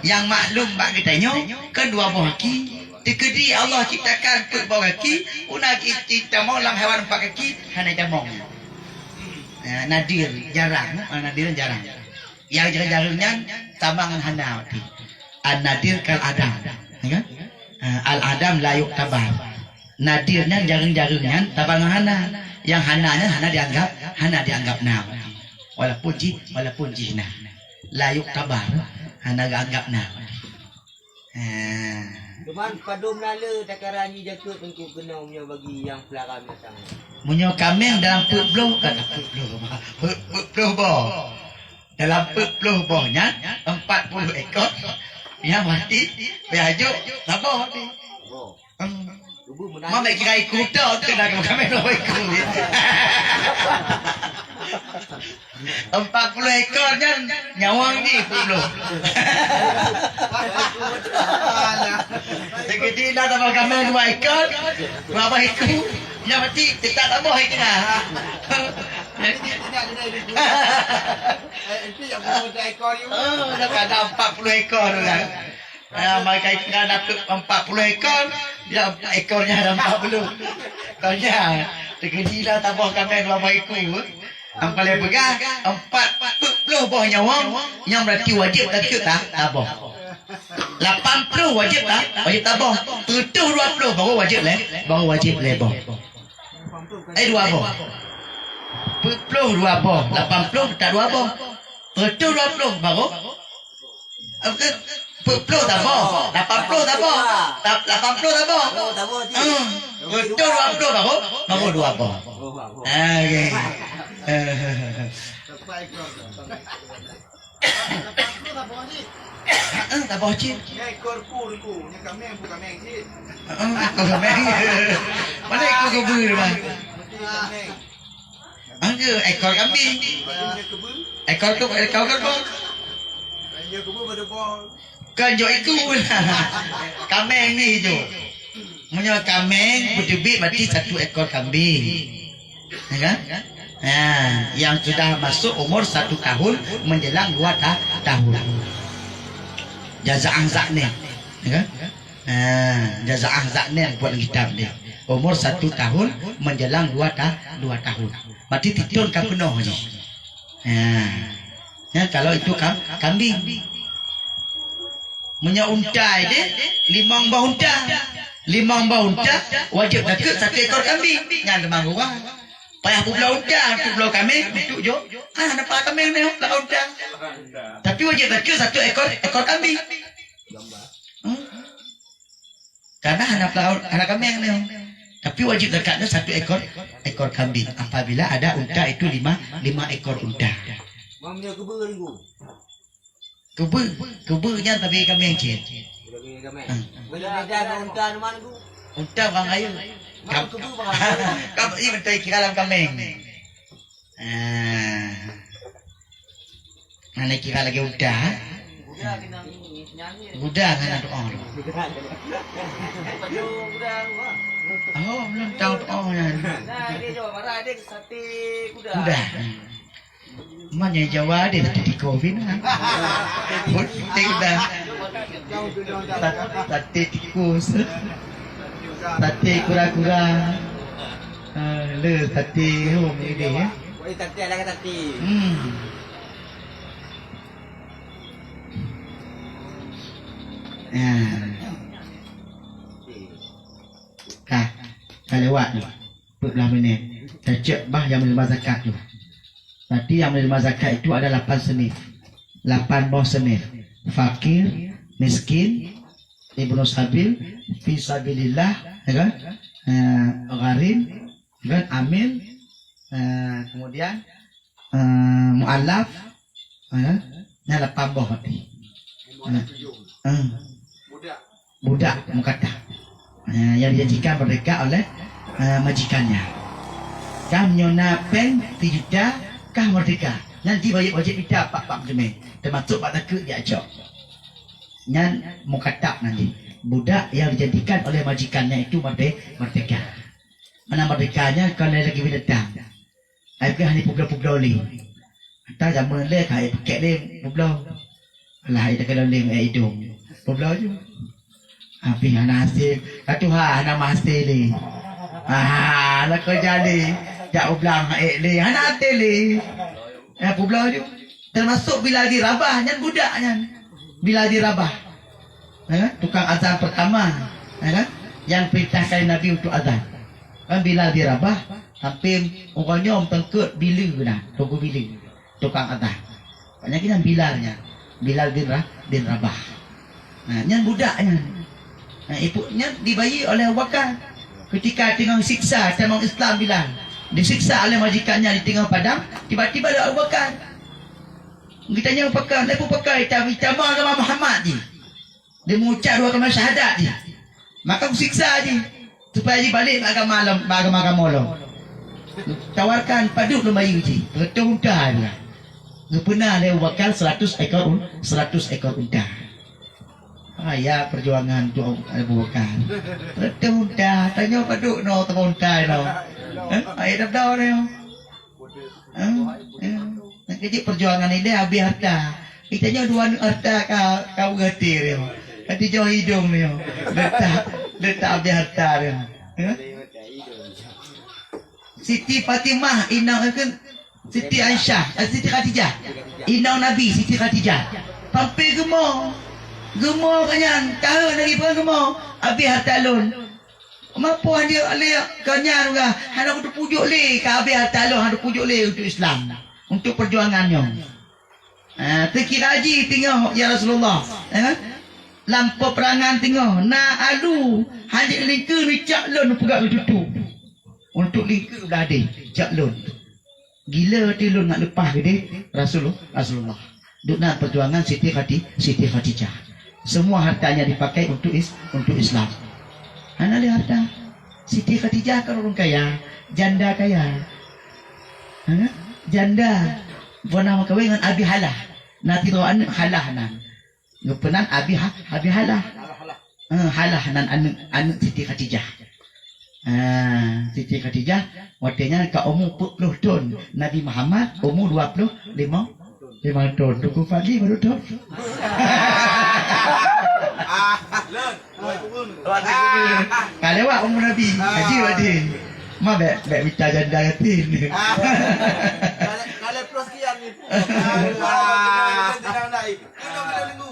Nyang maklum bak geutanyoe kan dua boh kaki. Teukeudi Allah ciptakan peuet boh kaki, una ki-, ki-, tamong lam haiwan empat kaki, hana tamong. Ah, nadir, jarang. Ah, nadir jarang. Nyang jarang-jarang nyan tamong hana mati. An-nadir kal adam. Ya kan? Ah, al-adam la yuktabar. Nadir nyan jareueng-jareueng nyan taba ngon hana. Nyang hana nyan hana dianggap, hana dianggap na. Walaupun jih, walaupun jih na. La yuktabar, hana geuanggap na. Ha. Cuman padum nale takara nyi jakeuet teungku keunoe meunyoe bagi nyang peulara binatang. Meunyoe kaméng dalam peuet ploh, kan peuet ploh, peuet, peuet ploh boh. Dalam peuet ploh boh nyan, empat puluh ekor nyang mati, payah jok saboh tadi. Hmm. Meunan kira iku tok tu dah kami dua iku. Empat puluh ekor nyan nyawang ni peuet ploh. Jadi dah tambah kami dua ekor, berapa iku? Nyang mati tetap tambah itu dah. Eh, itu yang puluh ekor ni. Oh, dah ada empat puluh ekor tu kan. Ah, mereka ikan ada empat puluh ekor, ya empat ekornya ada empat puluh. Tanya, terkejutlah tabah kami dua ekor. Yang paling peugah, empat puluh boh nyawang, yang berarti wajib takut tak tabah. Lapan puluh wajib tak, wajib tabah. Tujuh dua puluh baru wajib leh, baru wajib leh boh. Eh, dua boh. Peuet ploh dua boh, lapan ploh tak dua boh. Peuet ploh dua ploh baru. Apa ke? Peuet ploh tak boh, lapan ploh tak boh. Ta-, lapan ploh tak boh. Hmm. Peuet ploh dua ploh baru, baru dua boh. Ah, okey. Heeh, tabah cit. Heeh, ekor kaméng. Mana ekor keubeu tu, bang? Angka ekor kambing. Ekor tu, ekor kerbau. Kan jok iku lah. Kaméng ni jok. Meunyoe kaméng, beuteubiet berarti satu ekor kambing. Ya kan? Nah, yang sudah masuk umur satu tahun menjelang dua ta-, tahun. Jazaah zakneh. Ya kan? Nah, jazaah zakneh buat kitab dia. Umur satu tahun menjelang dua ta-, dua tahun. Berarti titun ka peunoh jih. Nah. Ya, kalau itu kam-, kambing. Meunyoe unta deh, limong boh unta. Limong boh unta, wajib takut satu ekor kambing. Nyan teuma gurang. Payah peuet ploh unta, peuet ploh kaméng, untuk jok. Ah, nampak kaméng ni, lapan unta. Tapi wajib takut satu ekor, ekor kambing. Hmm. Karena hana pelaut, hana kaméng ni. Tapi wajib zakatnya satu ekor, ekor kambing. Apabila ada unta itu lima, lima ekor unta. Mam nyoe keubeue, Teungku. Keubeue, keubeue nyan tabi kaméng cit. Tabi kaméng. Hmm. Beda, beda ngon unta teuma, Teungku. Unta bang ayu. Mam keubeue bang ayu. Kam, iya beutôi kira lam kaméng. Ah. Hana kira lagèe unta. Kuda keunan nyanyi. Kuda hana tu'oh. Kuda, kuda. Oh, belum tahu tu'oh nyan. Nah, dia jawab marah, dia sate kuda. Kuda. Mana Jawa ada sate tikus pih na. Putih dah. Sat-, sate tikus. Sate kura-kura. Ah, le sate hom ni deh, ya. Boleh sate lah sate. Hmm. Ya. Ka, ka lewat ni. Peuet blah minèt. Tacok bah nyang meuneurimong zakat tu. Berarti nyang meuneurimong zakat itu ada lapan senif. Lapan boh senif. Fakir, miskin, ibnu sabil, fi sabilillah, ya kan? Eh, gharim, ya kan? Amil, eh, kemudian, eh, mualaf, eh, nyan lapan boh berarti. Eh, eh. Budak meukatab. Ha, nyang dijanjikan merdeka oleh, ha, majikannya. Kah meunyoe na péng sijuta, kah merdeka. Nyan jih wajéb, wajéb mita pak-pak meuteumé, teumasok bak takheun jak cok. Nyan meukatab nyan jih. Budak nyang dijanjikan oleh majikannya itu merde-, merdeka. Mana merdekanya kon lagèe binatang. Ai peugah ni peubloe-peubloe lé. Ata jameun lé ka ai peuket lé peubloe. Alah, ai teuka lé ngon ai idong. Peubloe ju. Tapi hana hasé. Ka tuha hana meuhasé lé. Ah, lakoe jali. Jak u blang ék lé. Hana até lé. Eh, peubloe ju. Teumasok Bilal bin Rabah nyan budak nyan. Bilal bin Rabah. Ya kan? Tukang azan pertama. Ya kan? Yang perintahkan Nabi untuk azan. Kan Bilal bin Rabah, sampai uroe nyoe teungku Bilal na, Teungku Bilal, tukang azan. Maknanya kan Bilal nyan, Bilal bin Ra-, bin Rabah. Nah, nyan budak nyan. Nah, ibu nyan dibayi oleh Abu Bakar. Ketika teungoh siksa tamong Islam Bilal, disiksa oleh majikannya di teungoh padang, tiba-tiba ada Abu Bakar. Geutanyoe Abu Bakar, "Abu Bakar, ita-, itama agama Muhammad jih." Dia mengucap dua kalimat syahadat jih. Maka kusiksa jih. Supaya jih balik bak agama lom, bak agama-agama lom. Tawarkan padub lom bayeue jih. Reutôh unta dia. Geupeuna lé Abu Bakar seratus ekor un-, seratus ekor unta. Ah, ya perjuangan tu Abu Bakar. Reutôh unta, tanyoe padub no teuma unta no. Eh, ayat dah dah ni. Eh, eh. Nyang keuh jih perjuangan ilèe habéh harta. Geutanyoe dua aneuk harta ka, ka beureuti nyoe. Ka tijoh idong nyoe. Letak, letak habéh harta nyoe. Eh? Siti Fatimah, inong, eh, kan? Siti Aisyah, eh, Siti Khadijah. Inong Nabi, Siti Khadijah. Pampé geumo. Geumo ka nyan, ka heuet lagèe peue geumo. Habéh harta lôn. Mapoh dia lé ka nyan, hana kuteupujok lé, ka habéh harta lôn hana teupujok lé untuk Islam, untuk perjuangan nyoe. Ah, teukira jih teungoh, ya Rasulullah, eh? Lam peperangan teungoh, na alu hana lingkeue neucok lôn peugah meututoe. Untuk lingkeue blah deh, cok lôn. Gila ti lôn ngat leupah geudeh Rasulullah, Rasulullah. Duk na perjuangan Siti Khadi-, Siti Khadijah. Semua hartanya dipakai untuk is-, untuk Islam. Hana lé harta. Siti Khadijah kan ureueng kaya, janda kaya. Ha? Janda. Pernah meukawen ngon Abi Halah. Na sidroe aneuk Halah nan. Geupeunan Abi Ha-, Abi Halah. Eh, Halah nan aneuk, aneuk Siti Khadijah. Ah, Siti Khadijah watèe nyan ka umu peuet ploh thon. Nabi Muhammad umu dua ploh lima, lima thon. Teungku Fadli baru thon. Ka lewat umu Nabi. Haji Fadli. Ma bèk, bèk mita janda yatim. Ka lhèe ploh sekian ni. Wah. Kena, kena, kena, kena.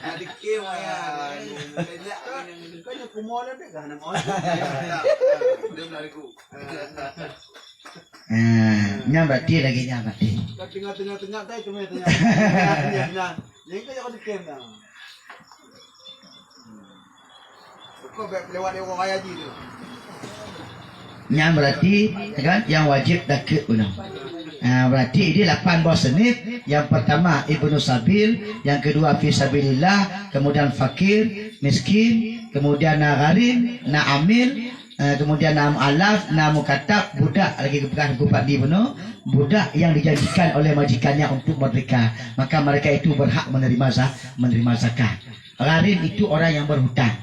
Nak dikir, ya. Kau ni kumo dah dek, dah nak on. Dia nak dikir. Eh, nyan berarti lagi nyan berarti. Kat tengah-tengah-tengah tadi, tengah-tengah. Nyan, nyan. Nyan kau jangan dikir dah. Kau bèk lewat lewat raya ji tu. Nyan berarti, ya kan, yang wajib takut ulang. Ah, berarti ini lapan boh senif. Yang pertama Ibnu Sabil, yang kedua fi sabilillah, kemudian fakir, miskin, kemudian na gharim, na amil, eh, kemudian na mualaf, na mukatab, budak lagi geupeugah geupat di bunoe, budak yang dijanjikan oleh majikannya untuk merdeka. Maka mereka itu berhak menerima za-, menerima zakat. Gharim itu orang yang berhutang.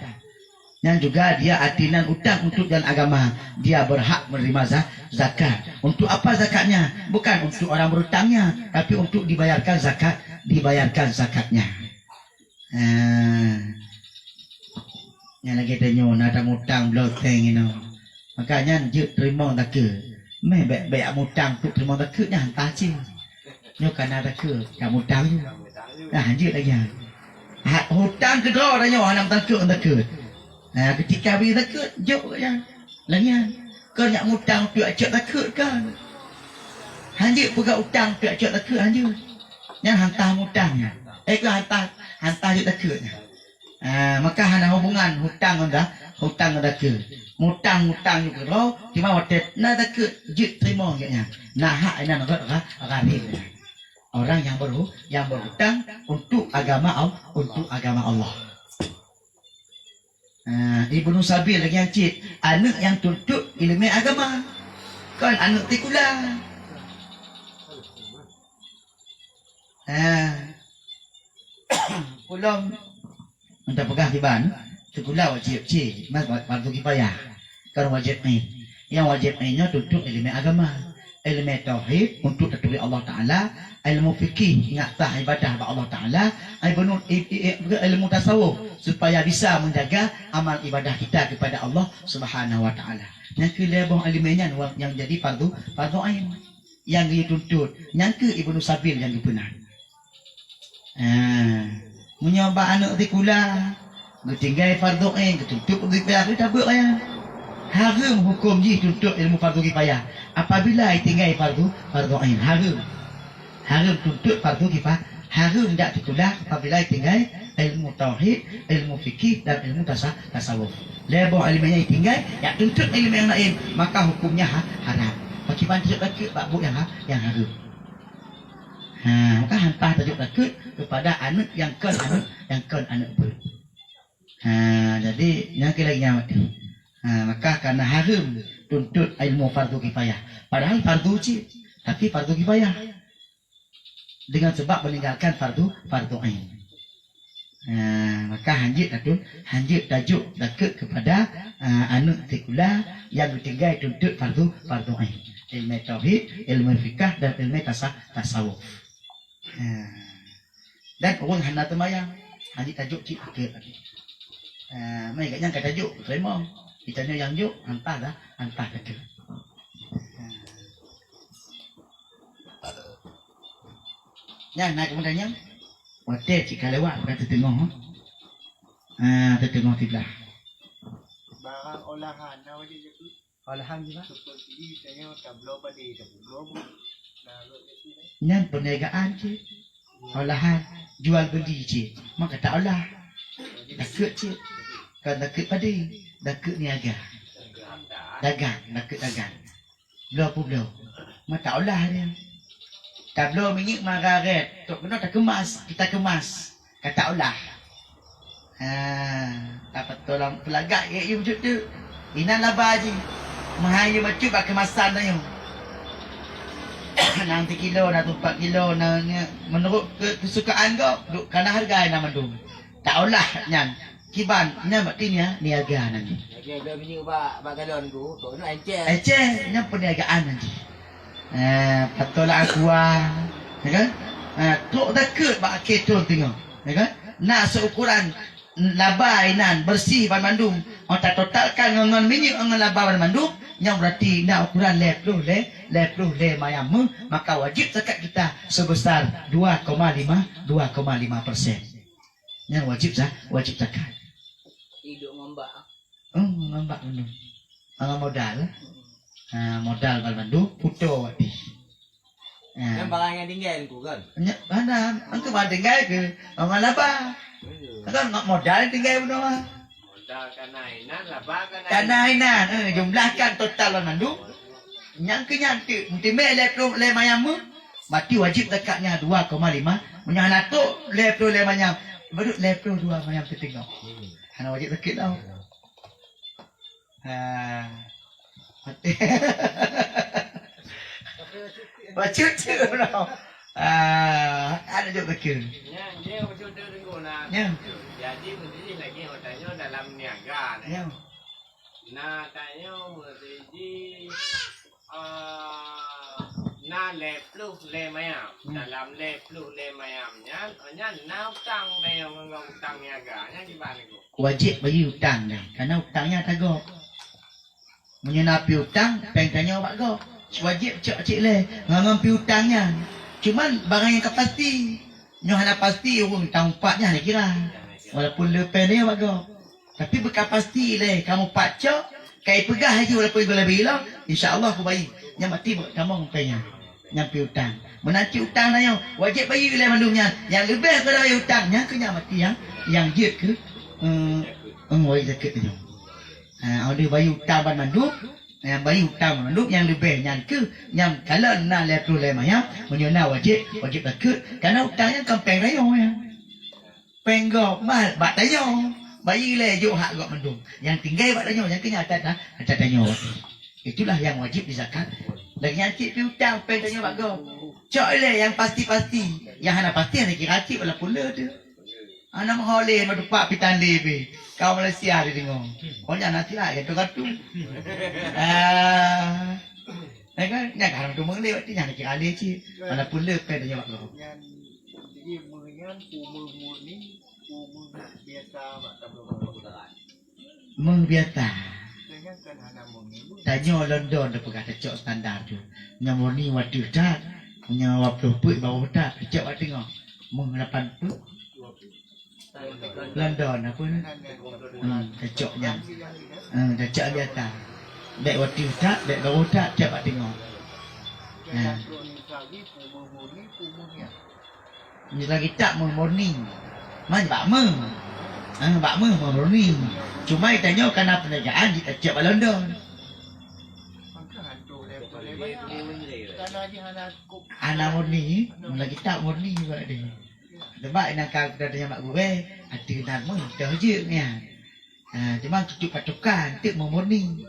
Nyan juga dia artinan utang untuk jalan agama. Dia berhak menerima za-, zakat. Untuk apa zakatnya? Bukan untuk orang berhutangnya, tapi untuk dibayarkan zakat, dibayarkan zakatnya. Eh, nyang lagèe tanyoe na tamutang bloe seng inoe. Maka nyan jeuet teurimong zakeuet. Meh bèk, bèk mutang untuk teurimong zakeuet nyan hantah cit. Nyoe ka na zakeuet, ka mutang. Nah, jeuet lagèe nyan. Ha, hutang keudroe tanyoe hana meutakeuet-takeuet. Nah, keutika bri takeuet, jok gobnyan. Lagèe nyan. Kon jak mutang piak cok takeuet kan. Hanjeuet peugah utang piak cok takeuet, hanjeuet. Nyan hantah mutang nyan. Eh, kon hantah, hantah jok takeuet nyan. Ah, maka hana hubungan hutang ngon da-, hutang ngon takeuet. Mutang-mutang jok keudroe, cuma watèe na takeuet jeuet teurimong gobnyan. Na hak inan rot ra-, gharim nyan. Orang yang berhu-, yang berhutang untuk agama Al-, untuk agama Allah. Ah, Ibnu Sabil lagèe nyan cit, aneuk nyang tuntut ileumèe agama. Kon aneuk sikula. Ah. Ulôn, meunan peugah kiban, sikula wajéb cit, ma-, wa-, fardu kifayah. Kon wajéb ain. Nyang wajéb ain nyoe tuntut ileumèe agama. Ileumèe tauhid untuk taturi Allah Taala, ilmu fikih ingat sah ibadah bak Allah Taala, ilmu, i-, i-, i-, ilmu tasawuf supaya bisa menjaga amal ibadah kita kepada Allah Subhanahu wa Taala. Nyang keu lhèe boh ileumèe nyan wa-, nyang jadi fardu, fardu ain. Nyang geuyue tuntut, nyang keu Ibnu Sabil nyang geupeunan. Ah, meunyoe bak aneuk sikula, geutinggai fardu ain, geutuntut geupeugah, geutabeuek ayah. Hareuem huköm jih tuntut ilmu fardu kifayah apabila itinggai fardu, fardu ain. Hareuem. Hareuem tuntut fardu kifayah. Hareuem jak sikula apabila itinggai ilmu tauhid, ilmu fikih, dan ilmu tasa-, tasawuf. Lhèe boh ileumèe nyan itinggai, jak tuntut ileumèe nyang laén, maka hukumnya ha-, haram. Pakriban tajok takeuet bak buet nyang ha-, nyang hareuem. Ha, maka hantah tajok takeuet kepada aneuk nyang kon aneuk, nyang kon aneuk beuet. Ha, jadi, nyang keu lagèe nyan maté. Ha, maka kana hareuem tuntut ilmu fardu kifayah. Padahal fardu cit, tapi fardu kifayah. Dengan sebab meninggalkan fardu, fardu ain. Ha, maka hanjeuet tatun-, hanjeuet tajok takeuet kepada, ha, aneuk sikula nyang geutinggai tuntut fardu, fardu ain. Ilmu tauhid, ilmu fikah, dan ilmu tasa-, tasawuf. Ha. Dan ureueng hana teumayang, hanjeuet tajok cit takeuet lagèe. Ha, meunan gobnyan ka tajok, teurimong. Geutanyoe nyang jok, hantah dah, hantah takeuet. Ha. Nyan, na keumudian nyan, watèe cit ka lewat, ka teuteungoh. Ha, teuteungoh siblah. Barang olahan, na wajéb jeuet? Olahan gimana? Seperti misalnya tabloe padé, tabloe bu-, nah, lo itu, eh. Nyan perniagaan cit. Olahan, jual beli cit. Maka taolah. Takeuet cit. Kon takeuet padé, takeuet niaga. Dagang, takeuet dagang. Bloe peubloe. Maka taolah dia. Tabloe minyeuk mara rét, trok keunoe takeumas, kita keumas. Ka taolah. Ha, apa tolong peulagak ya, ya, beutôi tu. Inan laba jih. Meuhai ya, bacut bak keumasan tanyoe. Na sikilo, na tupat kilo, na, na, menurut ke-, kesukaan gob, duk kana hareuga na mandum. Taolah nyan. Kiban, nyan berarti nia-, niaga nan jih. Lagèe, lagèe minyeuk bak, bak galon tu, tu, tu encèh. Encèh, nyan perniagaan nan jih. Eh, patola aqua, ya kan? Eh, trok takeuet bak akhé thôn teungoh, ya kan? Na seukuran laba inan bersih banmandum. Oh, tatotalkan ngon, ngon minyeuk ngon laba banmandum, nyan berarti na ukuran lhèe ploh lhèe, lhèe ploh lhèe mayam meuh, maka wajéb zakat kita sebesar dua koma lima, dua koma lima persen. Nyan wajéb za-, wajéb zakat. Hidup ngon bak. Hmm, ngon bak mandum. Ngon modal. Ha, modal banmandum, puto wati. Ha. Nyan barang nyang tinggai Teungku kan? Nyan, hana, engkau barang tinggai ke? Ngon laba. Iya. Kan ngon modal tinggai bunoe. Modal kana inan, laba kana inan. Kana inan, eh, jumlahkan total banmandum. Nyang keu nyan teuk, meuteumé lhèe ploh lhèe manyam meuh, berarti wajéb zakat nyan dua koma lima. Meunyoe hana trok lhèe ploh lhèe manyam, baru lhèe ploh dua manyam teuteungoh. Hana wajéb zakat lah. Ha. Bacut cit uroe. Ah, ada jok betul. Nya, nya betul tu tengok lah. Nya. Jadi mesti lagi tanyoe dalam niaga. Nya. Nah, tanyoe mesti ah, na lhèe ploh lhèe manyam. Hmm. Dalam lhèe ploh lhèe manyam nyan, nyan na utang tanyoe ngon utang niaga. Nyan kiban niku. Wajéb bayeue utang nyan, karena utang nyan tagob. Meunyoe na piutang, péng tanyoe bak gob. Wajéb cok cit lé ngon, ngon piutang nyan. Cuman barang nyang ka pasti, nyoe hana pasti ureueng tameupat nyan hana kira. Walaupun le péng tanyoe bak gob. Tapi beuka pasti lé kamoe pat cok, kai peugah laju walaupun goh leubeh ilong, insya Allah kubayeue. Nyan mati bak tamong péng nyan. Nyang piutang. Meunan cit utang tanyoe, wajéb bayeue lé mandum nyan. Nyang leubeh pada bayeue utang, nyan keuh nyang mati nyang, nyang jeuet keu, eh, eh, wajéb zakat tanyoe. Ha, óh lheueh bayeue utang ban mandum, nyang bayeue utang ban mandum, nyang leubeh nyan keuh, nyang kalon na lhèe ploh lhèe manyam, meunyoe na wajéb, wajéb zakat. Karena utang nyan kon péng tanyoe nyan. Péng gob, bah, bak tanyoe. Bayeue lé jok hak gob mandum. Nyang tinggai bak tanyoe, nyang keuh nyan ata, ata tanyoe. Itulah yang wajib dizakat. Lagèe nyan cit piutang péng tanyoe bak gob. Cok ilèe nyang pasti-pasti. Nyang hana pasti hana kira cit walaupun le teuh. Hana meuho lé meutupak pitan lé pih. Kau Malaysia dideungoe. Oh, nyan nasihat gatu-gatu. Ah. Nyan kan, nyan kan ureueng tumeung lé, berarti nyan hana kira lé cit. Walaupun le péng tanyoe bak gob. Nyan jadi meuh nyan, peue meuh murni, peue meuh biasa bak tabloe. Meuh biasa. Tanyoe London tapeugah tacok standar tu. Nyoe murni watèe that, nyoe dua ploh peuet bawah that, tacok bak teungoh. Meuh lapan peuet. London apa ni? Hmm, tacok nyan. Hmm, tacok biasa. Bèk watèe that, bèk bawah that, cok bak teungoh. Nah. Nyoe lagèe that meuh murni. Man bak meuh. Ah, bak meuh meuh murni. Cuma tanyoe kana peuniagaan jitacok bak London. Hana murni, lagèe that murni bak dia. Sebab inan ka tanyoe bak gurèe, ateueh nan meuh teuh jeuet nyan. Ha, cuma tutup patokan, teuk meumurni.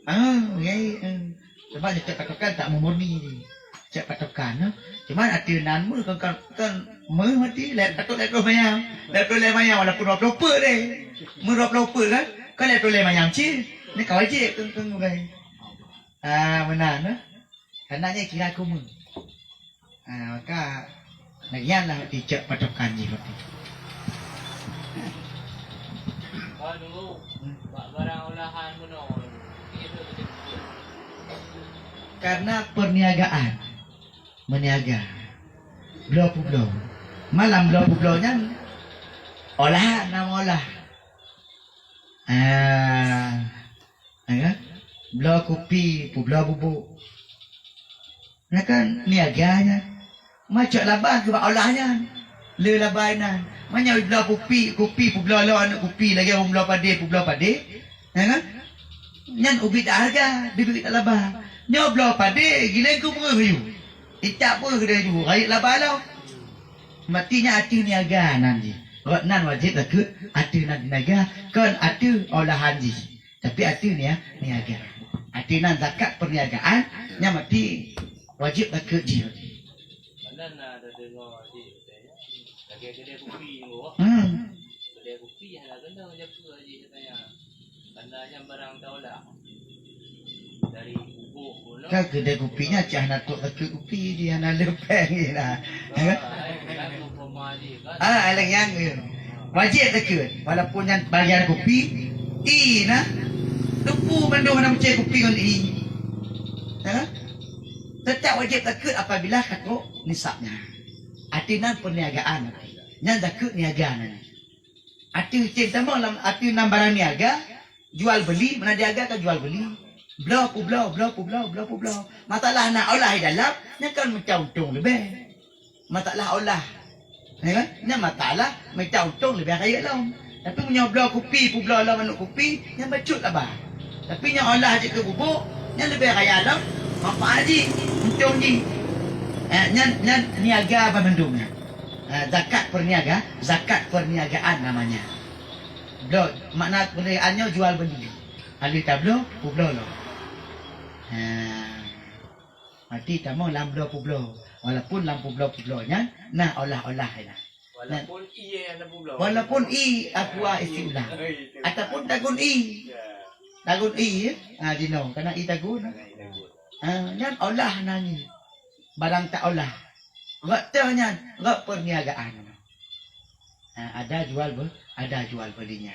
Ah, ngai, eh. Sebab tutup patokan tak meumurni ni. Cek patokan, eh. Cuma ateueh nan meuh kan, kan, kan meuh mati, lhèe, ka trok lhèe ploh manyam. Lhèe ploh lhèe manyam, walaupun dua ploh peuet deh. Meuh dua ploh peuet kan? Kan lhèe ploh lhèe manyam cit. Ni ka wajéb kan, kan, kan. Ah, meunan, eh. Karena nyan kira keu meuh. Ha, maka, lagèe nyan lah icok patokan jih waktu tu. Kalau bak barang olahan bunoe, karena perniagaan, meuniaga, bloe peubloe. Malam bloe peubloe nyan, olahan, nama olah. Ah, ya kan? Bloe kupi, peubloe bubôk. Nyan kan niaga nyan. Macok laba keu bak olah nyan. Le laba inan. Meunyoe bloe kupi, kupi peubloe lom aneuk kupi lagèe ureueng bloe padé, peubloe padé. Ya kan? Nyan ubit hareuga, dibri laba. Nyoe bloe padé, gileng keu meuh yue. Itak meuh deh yue, rayeuk laba lom. Mati nyan ateueh niaga nan jih. Rot nan wajéb takheun ateueh nan niaga, kon ateueh olahan jih. Tapi ateueh nia-, niaga. Ateueh nan zakat perniagaan, nyan mati wajéb takheun jih. Mana na tadeungoe jih, lagèe keudè kupi nyoe. Hmm. Keudè kupi hana keunong jaku jih katanya. Karena nyan barang taolah. Dari bubôk pun. Ka keudè kupi nyan cit hana trok takheun kupi jih, hana leupeng jih lah. Ah, lain nyang, eh, wajéb takheun. Walaupun nyan bagian kupi, ie na. Teupeu mandum hana meucè kupi ngon ie. Ha? Tetap wajéb takheun apabila ka trok nisabnya. Ateueh nan perniagaan. Nyan takheun niaga nan. Ateueh cen tamong lam ateueh nan barang niaga, jual beli, meunan niaga ka jual beli. Bloe peubloe, bloe peubloe, bloe peubloe. Masalah na olah di dalam, nyan kan mita untông leubeh. Masalah olah. Ya kan? Nyan masalah mita untông leubeh rayeuk lom. Tapi meunyoe bloe kupi, peubloe lom aneuk kupi, nyan bacut laba. Tapi nyang olah jeuet keu bubuk, nyan leubeh raya lom manfaat jih, untông jih. Eh, nyan, nyan niaga banmandum nyan. Eh, zakat perniaga, zakat perniagaan namanya. Bloe, makna perniagaan nyoe jual beli. Aleuh tabloe, peubloe lom. Ha. Mati tamong lam bloe peubloe. Walaupun lam peubloe-peubloe nyan na olah-olah nyan. Walaupun ie ada peubloe. Walaupun ie aqua istilah. Ataupun tagun ie. Ya. Tagun ie, ha, jinoe, kana ie tagun. Kana ie tagun. Ha, nyan olah na nyan. Barang tak olah. Rot teuh nyan, rot perniagaan. Ha, ada jual be-, ada jual belinya.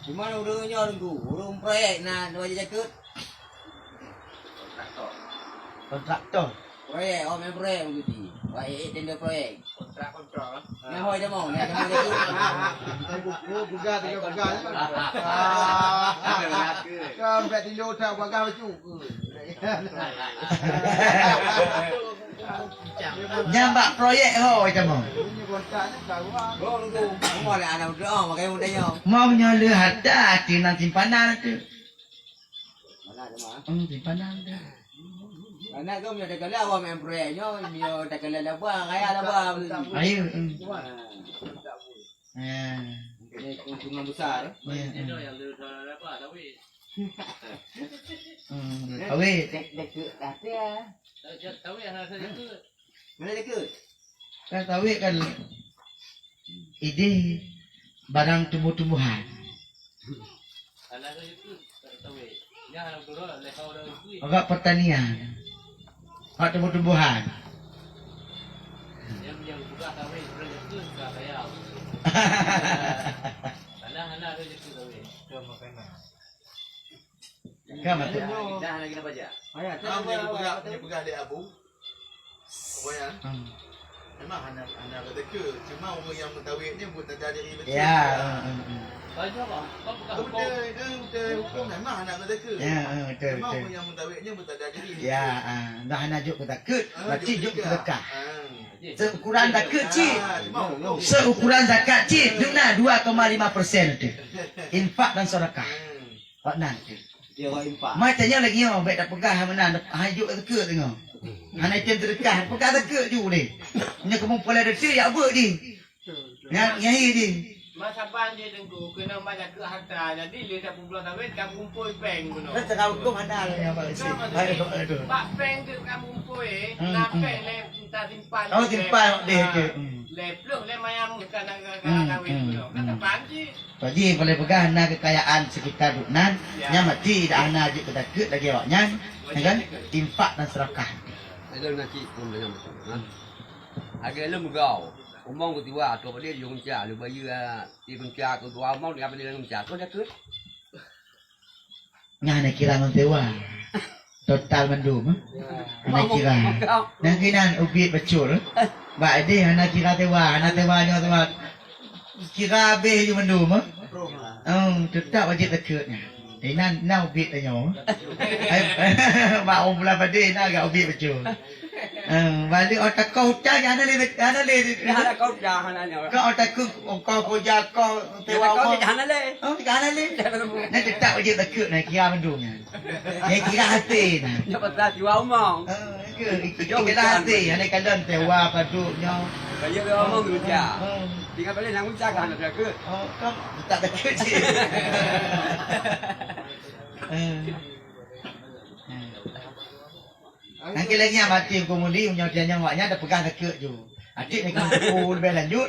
Di mana ureueng nyoe, Teungku? Ureueng proyek na, na bajèe jakeuet? Kontraktor. Kontraktor. Proyek, oh, main proyek begitu. Wah, eh, eh, tender proyek. Kontrak, kontrak. Nah, hoi, dah mau, dah mau lagi. Buku, peugah, tiga peugah. Ah, kan, bèk tidur, tak peugah baju. Nyan bak proyek ho, ita mo. Mo meunyoe le harta, ati nan simpanan tu. Hmm, simpanan tu. Anak kau meunyoe takala awak main proyek nyoe, meunyoe takala laba, kaya laba. Ayo, hmm. Ha. Ini keuntungan besar. Ya, ya. Hmm, sawit. Dek, dek, dek, dek, ya. Mana deket? Kan sawit kan idéh barang tumbuh-tumbuhan. Agak pertanian. Agak tumbuh-tumbuhan. Kan betul. Dah lagi nak baca. Ayah, tak ada apa-apa. Dia pegang, dia pegang dia Abu. Apa ya? Hmm. Memang hana, hana beuteuka. Cuma ureueng nyang meutawet ni buet tada diri beuteuka. Ya, hmm, hmm, hmm. Beuteuka, beuteuka hukum memang hana beuteuka. Ya, hmm, betul, betul. Cuma ureueng nyang meutawet ni buet tada diri beuteuka. Ya, ah, dah hana jok keu takut, berarti jok keu sedekah. Ah. Seukuran takut cit. Ah, cuma hukum. Seukuran zakat cit, duna dua koma lima persen tu. Infak dan sedekah. Hmm. Awak nan tu. Dia awak infak. Mai tanya lagi nyoe, bèk tapeugah meunan, hai jok takut tengok. Hana item sedekah, peugah takut ju deh. Nya kamu pula deti ya buet di. Nya, nya hi di. Masa ban dia Teungku, kena banyak ke harta, jadi dia tak pula kawin, tak kumpul peng guna. Kan tak hukum hana lah ya, Pak Cik. Aduh, aduh. Pak peng tu tak kumpul, eh. Hmm, nak hmm. Peng le, tak simpan. Oh, simpan deh tu. Hmm. Le pluh le mayam, kan nak, nak, hmm, nak kawin guna. Kan tak panci. Pak Haji, boleh peugah na kekayaan sekitar duek nan, ya. Nyan mati dah hana jeuet keu takut lagi awak nyan, ya kan? Infak dan sedekah. Ada nak cik pun dengan betul, ha? Harga lom gau. Umong keu tiwa, tu boleh jong cha, lu bayu, ah, ti guncha keu dua umong, dengan boleh guncha. Tu takut. Nyan na kira ngon sewa. Total mandum, eh? Hana kira. Nyan keunan ubit pacul. Bak deh hana kira sewa, hana sewa nyoe sewa. Kira habéh ju mandum, eh? Oh, tetap wajib takut nyan. Inan na ubit tanyoe. Bak ureueng bulan padé na agak ubit pacul. Eh, balik otak kau utang hana lé, hana lé. Hana kau utang, hana nyoe. Kau otak kau, kau kerja kau sewa rumah. Hana lé. Oh, hana lé. Nyan tetap wajib takut na kira mandum nyan. Nyang kira hati nah. Nyoe pasal jiwa umong. Ah, ke, kira hati, hana kandang tewa paduk nyoe. Kaya dia umong tu je. Ah. Tinggal balik nak ucap kan ada ke? Oh, kan tak ada ke cik. Ah. Ah. Nangkil lagi yang mati hukum muli, nyoe dia nyoe awaknya ada pegang takut ju. Atik ni kan hukum lebih lanjut.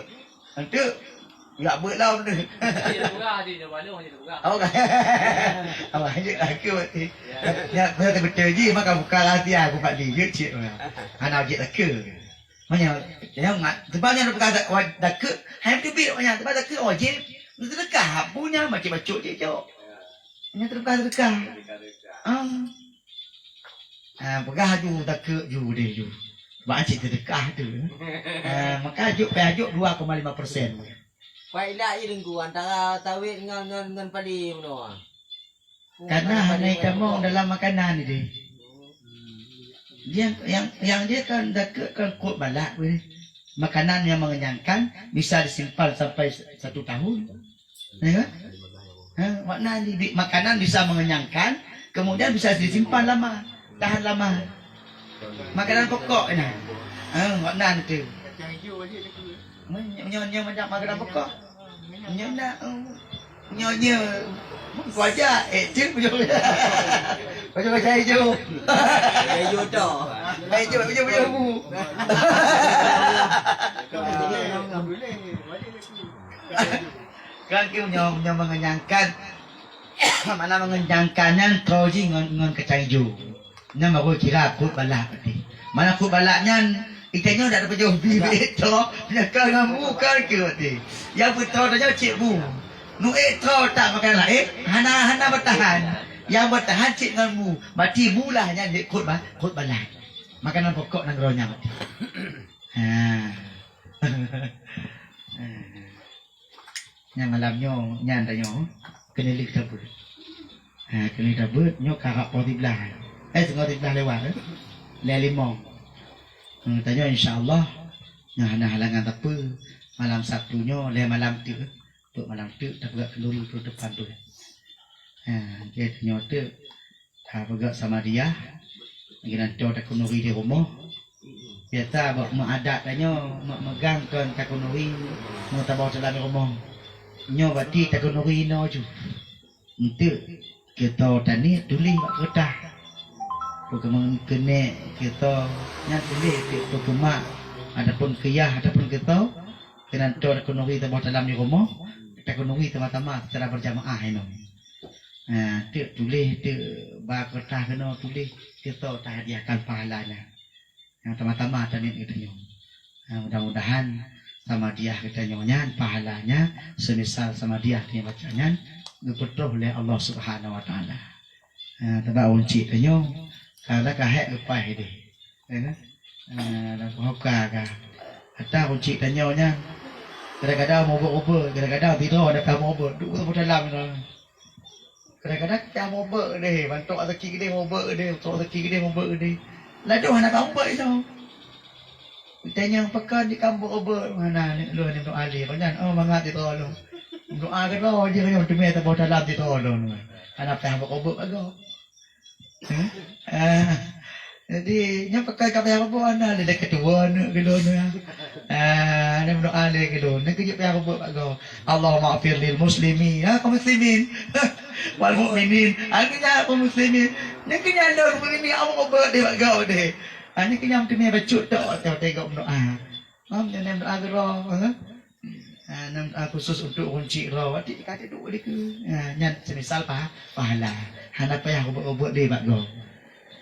Untuk ya buat lah benda. Dia pegang, dia, dia malu, dia pegang. Oh, kan? Awak lanjut takut. Ya. Ya, betul-betul ji, maka buka rahsia aku Pak Li, je cik. Anak je takut. Maknanya, yang mat, sebab yang buka takut, hai tu bi maknanya, sebab takut wajib. Sedekah punya macam-macam je jawab. Hanya sedekah-sedekah. Ah. Ah, peugah ju takut ju deh ju. Bak cit sedekah tu. Ah, maka juk payah juk dua koma lima persen. Pak Ilak je Teungku antara sawit ngon, ngon, ngon padi meunoe. Karena hana itamong dalam makanan ni deh. Yang, yang, yang dia kan takut kan kot balak weh. Makanan yang mengenyangkan bisa disimpan sampai satu tahun. Ya kan? Ha, makna ni bi-, makanan bisa mengenyangkan, kemudian bisa disimpan lama, tahan lama. Makanan pokok ni. Ha, makna tu. Nyoe, nyoe, nyoe macam makanan pokok. Nyoe nak, eh, nyoe, nyoe. Kuaja, eh, cik, macam, macam, macam hijau. Hijau tu. Hijau, hijau, hijau bu. Kan keu nyoe, nyoe mengenyangkan. Makna mengenyangkan nyan troh jih ngon, ngon kacang ijo. Nyan baru kira khutbah lak tadi. Mana khutbah lak nyan, ita nyoe dak tapajoh bi, bi troh, nyan ka ngon bu kan keu tadi. Yang peutroh tanyoe cit bu. Nu eh troh tak makan laén, hana, hana bertahan. Yang bertahan cit ngon bu. Berarti bu lah nyan jeuet khutbah, khutbah lak. Makanan pokok nanggroe nyan berarti. Ha. Nyang malam nyoe nyan tanyoe keuneuk lheueh tabeuet. Ha, keuneuk tabeuet nyoe karab poh siblaih. Eh, singoh siblaih lewat, eh. Lhèe limong. Hmm, tanyoe insya-Allah nyoe hana halangan sapeue. Malam Sabtu nyoe lhèe malam teuk. Teuk malam teuk tapeugah khanuri penutupan beuet. Ha, jadi nyoe teuk. Ha, peugah Samadiyah, geutanyoe takhanuri di rumoh. Biasa bak meuadat tanyoe, meuk meugang kon takhanuri, meutaboh talam di rumoh. Nyoe berarti takhanuri inoe ju. Enteuk keutoe taniet tuléh bak keureutah. Peukeumeung keuneuk keutoe nyan tuléh teuk peukeumak ataupun keuyah ataupun keutoe. Keunan toh takhanuri taboh talam di rumoh, takhanuri sama-sama secara berjamaah inoe. Ha, teuk tuléh, teuk ba keureutah keunoe tuléh, keutoe tahadiahkan pahala nyan. Nyang sama-sama taniet geutanyoe. Ha, mudah-mudahan Samadiyah geutanyoe nyan pahalanya semisal Samadiyah nyang baca nyan geupeutroh lé Allah Subhanahu Wa Taala. Ha, teuma ureueng chik tanyoe, ka lheueh ka hék leupah deh. Ya kan? Ha, dan peue ka. Ata ureueng chik tanyoe nyan, kadang-kadang meuubeuet-ubeuet, kadang-kadang sidroe dak ka meuubeuet, duek saboh dalam nyoe. Kadang-kadang ka meuubeuet deh, bantok sakét deh meuubeuet deh, bantok sakét deh meuubeuet deh. Ladôm hana ka ubeuet nyoe. Tanyong pakon di kampung ubeuet, hana, aneuk lôn, aneuk Abdul Ali. Pajan, oh, mangat di droe lôn. Doa keudroe jih nyoe teumé saboh dalam di droe lôn. Hana payah bak ubeuet bagoe. Hah? Ah. Jadi, nyoe pakon ka payah ubeuet, hana lé keudua aneuk keu lôn, ya. Ah, aneuk Abdul Ali keu lôn. Nyoe keuh jeuet payah ubeuet bagoe. Allahumma ighfir lil muslimin. Ha, kaum muslimin. Wal mukminin. Akhirnya kaum muslimin. Nyoe keuh nyan lôn, mukminin, Allah ubeuet deh bagoe deh. Ha, nyoe keuh nyan teumé bacut tok, tok teuka meudoa. Mam nyan meudoa keudroe, ha? Ha, nyan meudoa khusus untuk ureueng chik droe. Adik ka duek dikeue. Ha, nyan semisal pah-, pahala. Hana payah ubeuet-ubeuet lé bak gob.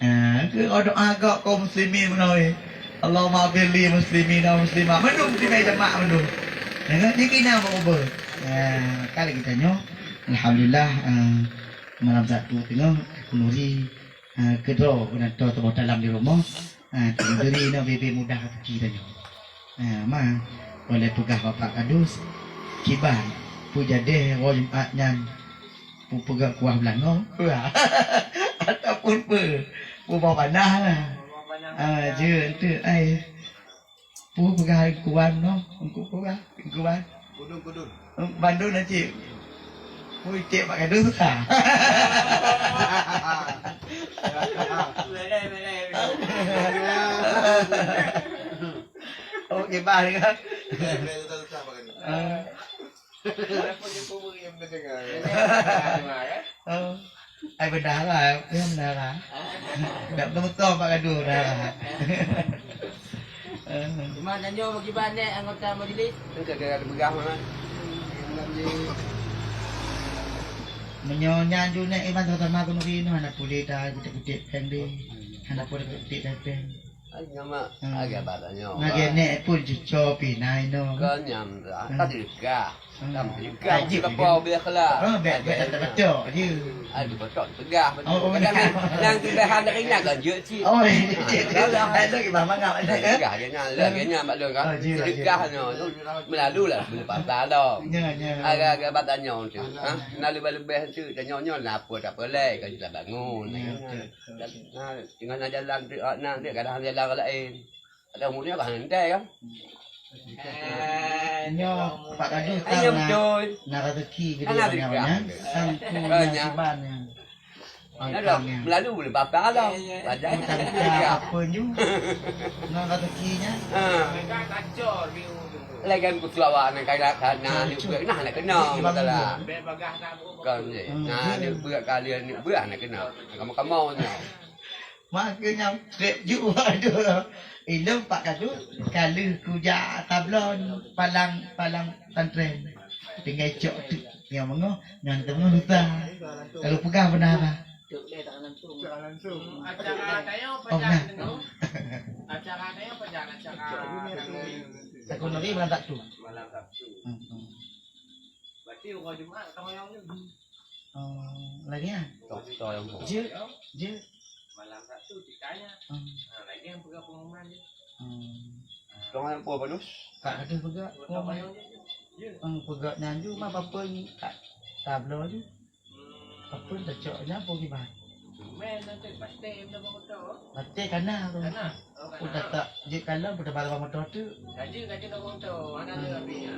Ha, keu doa gob kaum muslimin meunoe. Allahumma ighfir li muslimina wa muslimat. Mandum simé jamak mandum. Ha, nyan keuh nyan ubeuet-ubeuet. Ha, ka lagèe tanyoe. Alhamdulillah, ha, malam Sabtu teungoh, khanuri, ha, keudroe geutanyoe saboh dalam di rumoh. Ha, teungoh diri nyoe bebe mudah rezeki tanyoe. Ha, ma, oleh peugah Bapak Kadus, kiban, peue jadeh woe Jumat nyan, peue peugah kuah beulangong, wah. Ataupun peue, peue boh panah lah. Ha, jeuet enteuk, ai. Peue peugah kuan noh, engku peugah, kuan. Kudun, kudun. Bandum na cit. Ui, cit Pak Kadus ka. Oh, kiban kan? Ah. Oh. Ai, bendahara, ya, bendahara. Dak beutôi Pak Kadus, bendahara. Cuma tanyoe bagi banyak anggota majlis. Itu gara-gara peugah mana? Meunyoe nyan ju nèk iman sama-sama khanuri nyoe hana puléh ta kutek-kutek péng deh. Hana puléh kutek péng. Ai, nama agak badannya. Lagèe nèk pun cuco pih na inoe. Kan nyam lah, kan dilegah. Kan dilegah, jeuet leupah biasa lah. Oh, bèk, bèk, tak betul, je. Ai, betul, tegah. Oh, oh, kadang nang keulehan dari nyan kan jeuet cit. Oh, jeuet, jeuet. Kalau ada kita mangat ada, ya? Tegah je nyan, lagèe nyan mak lôn kan. Oh, jeuet, jeuet. Dilegah nyoe tu, meulalu lah, bila pasal dah. Ya, ya. Agak-agak badannya tu. Ha? Meulalu leubeh tu, dan nyoe-nyoe lah apa tak boleh, kan kita bangun. Ya, betul. Nah, tinggai na jalan tu, ah, na, dia kadang jalan ke lain. Ada umurnya kan hana teuntèe kan. Nyoe Pak Kadus, ayo, na, betul, na rezeki gede. Ana banyak rezeki. Nyan, sangku. Banyak. Nasiban nyan. Ada, pantang nyan. Meulalu boleh bapa Allah. Ada. Bukan apa nyu. Na rezeki nyan. Ha. Lagian kutu awak nak kaya kana ni buat nah nak kena masalah. Kan ni. Hmm. Nah, ni buat kalian ni buat nak kena. Kamu-kamu ni. Maka nyang trép ju, aduh. Ilôn Pak Kadus, ka lheueh kujak tabloe palang, palang pesantren. Tinggai cok teuk nyang meungoh, nyang teungoh lusa. Lalu peugah beuna bah. Acara tayong. Oh, beuna. Acara tayong pajan acara. Takun lagi malam Sabtu. Malam Sabtu. Hmm, hmm. Berarti uroe Jumat ka tayong tu. Oh, lagi ah? Tok, tok yang tu. Jeuet, jeuet. Malam Sabtu ceritanya. Hmm. Ha, lagi yang pegang pengumuman je. Hmm. Tong yang apa, Pak Kadus? Pak Kadus pegang. Tong yang je. Hmm, pegang nyan ju mah apa-apa ni tak tabloe ju. Apa dah cok nya apa kiban? Main nanti, pasti benda motor. Pasti kana tu. Kana? Oh, kana. Udah tak, jeuet kana, udah bala motor tu. Gaji, gaji nak motor, mana tu habis ya?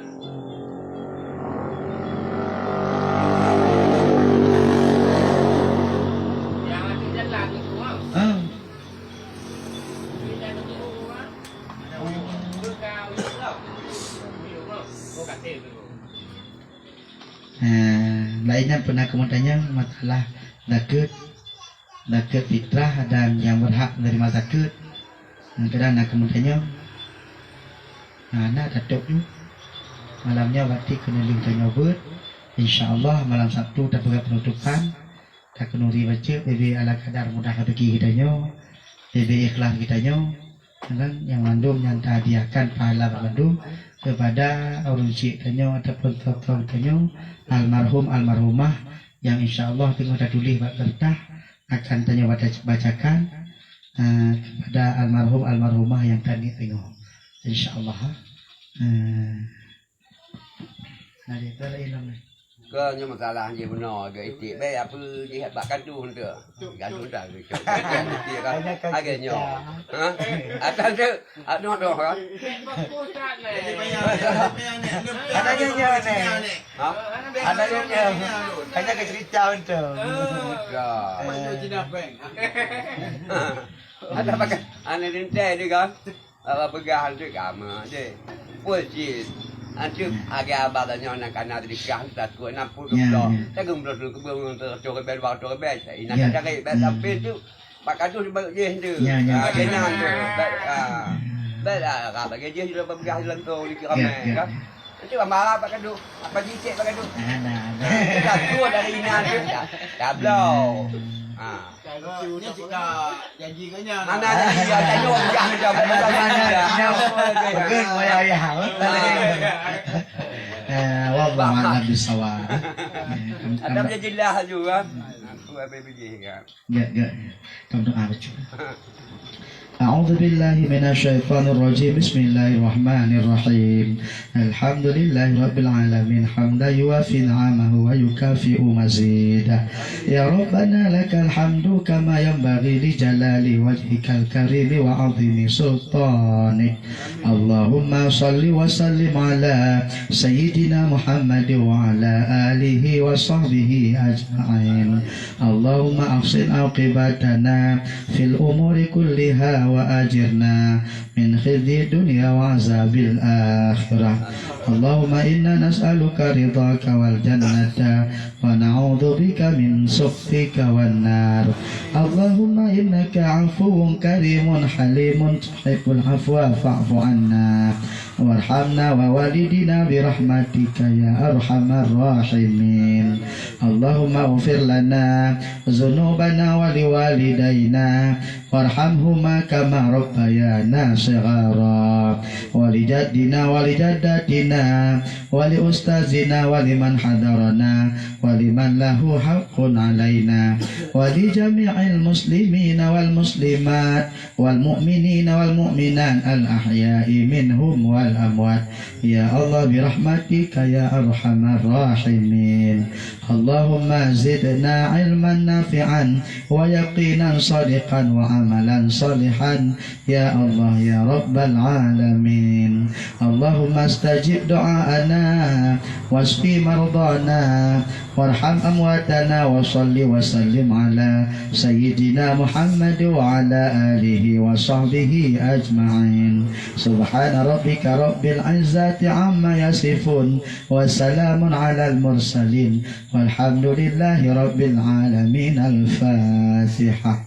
Yang ada jalan tu, ah. Ah. Jalan tu, ah. Ada orang. Bukan, oh, kat tu. Eh, lainnya pernah kamu tanya masalah zakat, zakat fitrah dan yang berhak menerima zakat. Yang kadang nak kamu tanya, nah, nak datuk tu. Malamnya berarti kena link tanya buat. Insya Allah malam Sabtu kita buat penutupan. Takheun uri bacut, bebe ala kadar mudah rezeki geutanyoe, bebe ikhlas geutanyoe, kan? Nyang mandum nyang tahadiahkan pahala mandum kepada ureueng syik tanyoe ataupun toh-toh tanyoe, almarhum, almarhumah, nyang insya Allah teungoh tatuléh bak keureutah akan tanyoe baca-, bacakan, eh, kepada almarhum, almarhumah nyang taniet teungoh. Insya Allah, eh. Nah, dia tu lain nama. Ke nyoe masalah jih bunoe, agak itik baik apa jih bak kandung tu. Kandung dah ke cok. Agak nyoe. Ha? Atas tu, anu tu, ha? Ada nyoe ni. Ha? Ada nyoe. Ada ke cerita tu. Ya. Ada pakai anak rintai dia kan? Awak peugah anteuk kama deh. Peue cit? Anteuk agak abah tanyoe nyang kana teulikah takot enam puluh dua puluh. Tagong beulom keubeue ngon seratus ribèe, dua ratus ribèe. Inan ka cari bèk sampai tu. Pak Kadus baru jih tu. Ah, kena tu. Bèk, ah. Bèk lah, ka bagi jih dalam peugah dalam tu di ramai kan. Itu marah Pak Kadus. Apa jicek Pak Kadus? Nah, nah, nah. Kita keluar dari inan tu. Dah, dah blow. Ha. Nyoe cit ka janji keu nyan. Mana janji? Ya, tanya orang peugah macam mana? Peugah wayah ayah. Eh, wallahu a'lam bissawab. Ada boleh jelas juga. Aku habis bijih kan. Enggak, enggak. Kamu doa baca. أعوذ بالله من الشيطان الرجيم. بسم الله الرحمن الرحيم. الحمد لله رب العالمين. حمدا يوافي نعمه ويكافئ مزيده. يا ربنا لك الحمد كما ينبغي لجلال وجهك الكريم وعظيم سلطانك. اللهم صل وسلم على سيدنا محمد وعلى آله وصحبه أجمعين. اللهم أحسن عاقبتنا في الأمور كلها وأجرنا من خزي الدنيا وعذاب الآخرة. اللهم إنا نسألك رضاك والجنة ونعوذ بك من سخطك والنار. اللهم إنك عفو كريم حليم تحب العفو فاعف عنا وارحمنا ووالدينا برحمتك يا أرحم الراحمين. اللهم اغفر لنا ذنوبنا ولوالدينا وارحمهما كما ربيانا صغارا. ولجدنا ولجدتنا ولأستاذنا ولمن حضرنا ولمن له حق علينا ولجميع المسلمين والمسلمات والمؤمنين والمؤمنات الأحياء منهم الأموات. يا الله برحمتك يا أرحم الراحمين. اللهم زدنا علما نافعا ويقينا صادقا وعملا صالحا يا الله يا رب العالمين. اللهم استجب دعاءنا واشف مرضانا وارحم أمواتنا وصل وسلم على سيدنا محمد وعلى آله وصحبه أجمعين. سبحان ربك رب العزة عما يصفون وسلام على المرسلين والحمد لله رب العالمين. الفاتحة.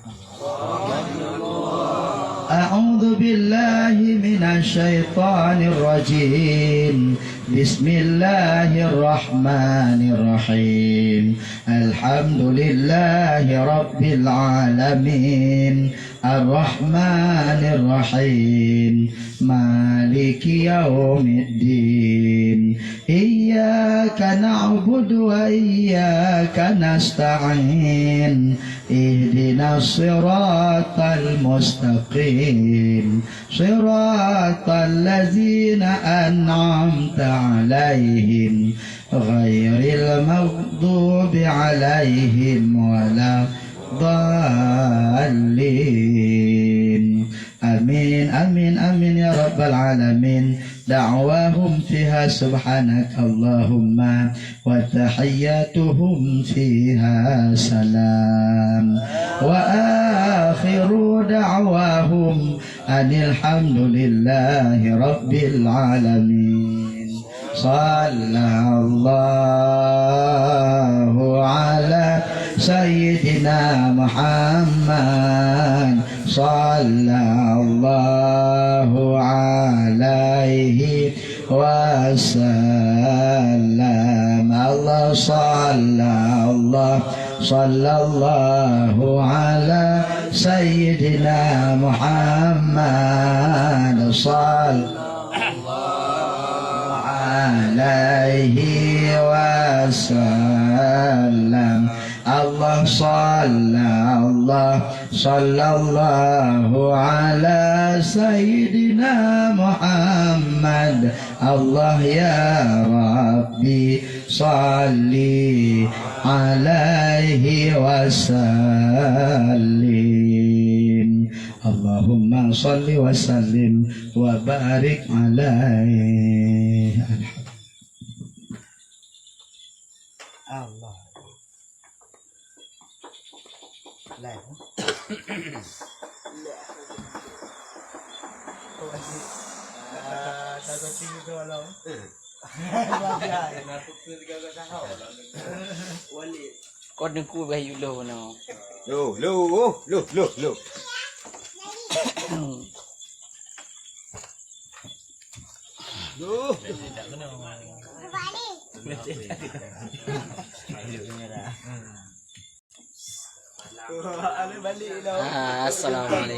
أعوذ بالله من الشيطان الرجيم. بسم الله الرحمن الرحيم. الحمد لله رب العالمين. الرحمن الرحيم. مالك يوم الدين. إياك نعبد وإياك نستعين. اهدنا الصراط المستقيم. صراط الذين أنعمت عليهم غير المغضوب عليهم ولا الضالين. آمين، آمين، آمين يا رب العالمين. دعواهم فيها سبحانك اللهم وتحياتهم فيها سلام. وآخر دعواهم أن الحمد لله رب العالمين. صلى الله على سيدنا محمد. صلى الله عليه وسلم. الله صلى الله، صلى الله على سيدنا محمد. صلى الله عليه وسلم. الله صلى الله، صلى الله على سيدنا محمد. الله يا ربي صل عليه وسلم. اللهم صل وسلم وبارك عليه. Allah. Lain. Ah, tak kau tinggi tu malam. Kau dengku bah yuk lo no. Lo, lo, oh, lo, lo, lo. Duh. Assalamualaikum.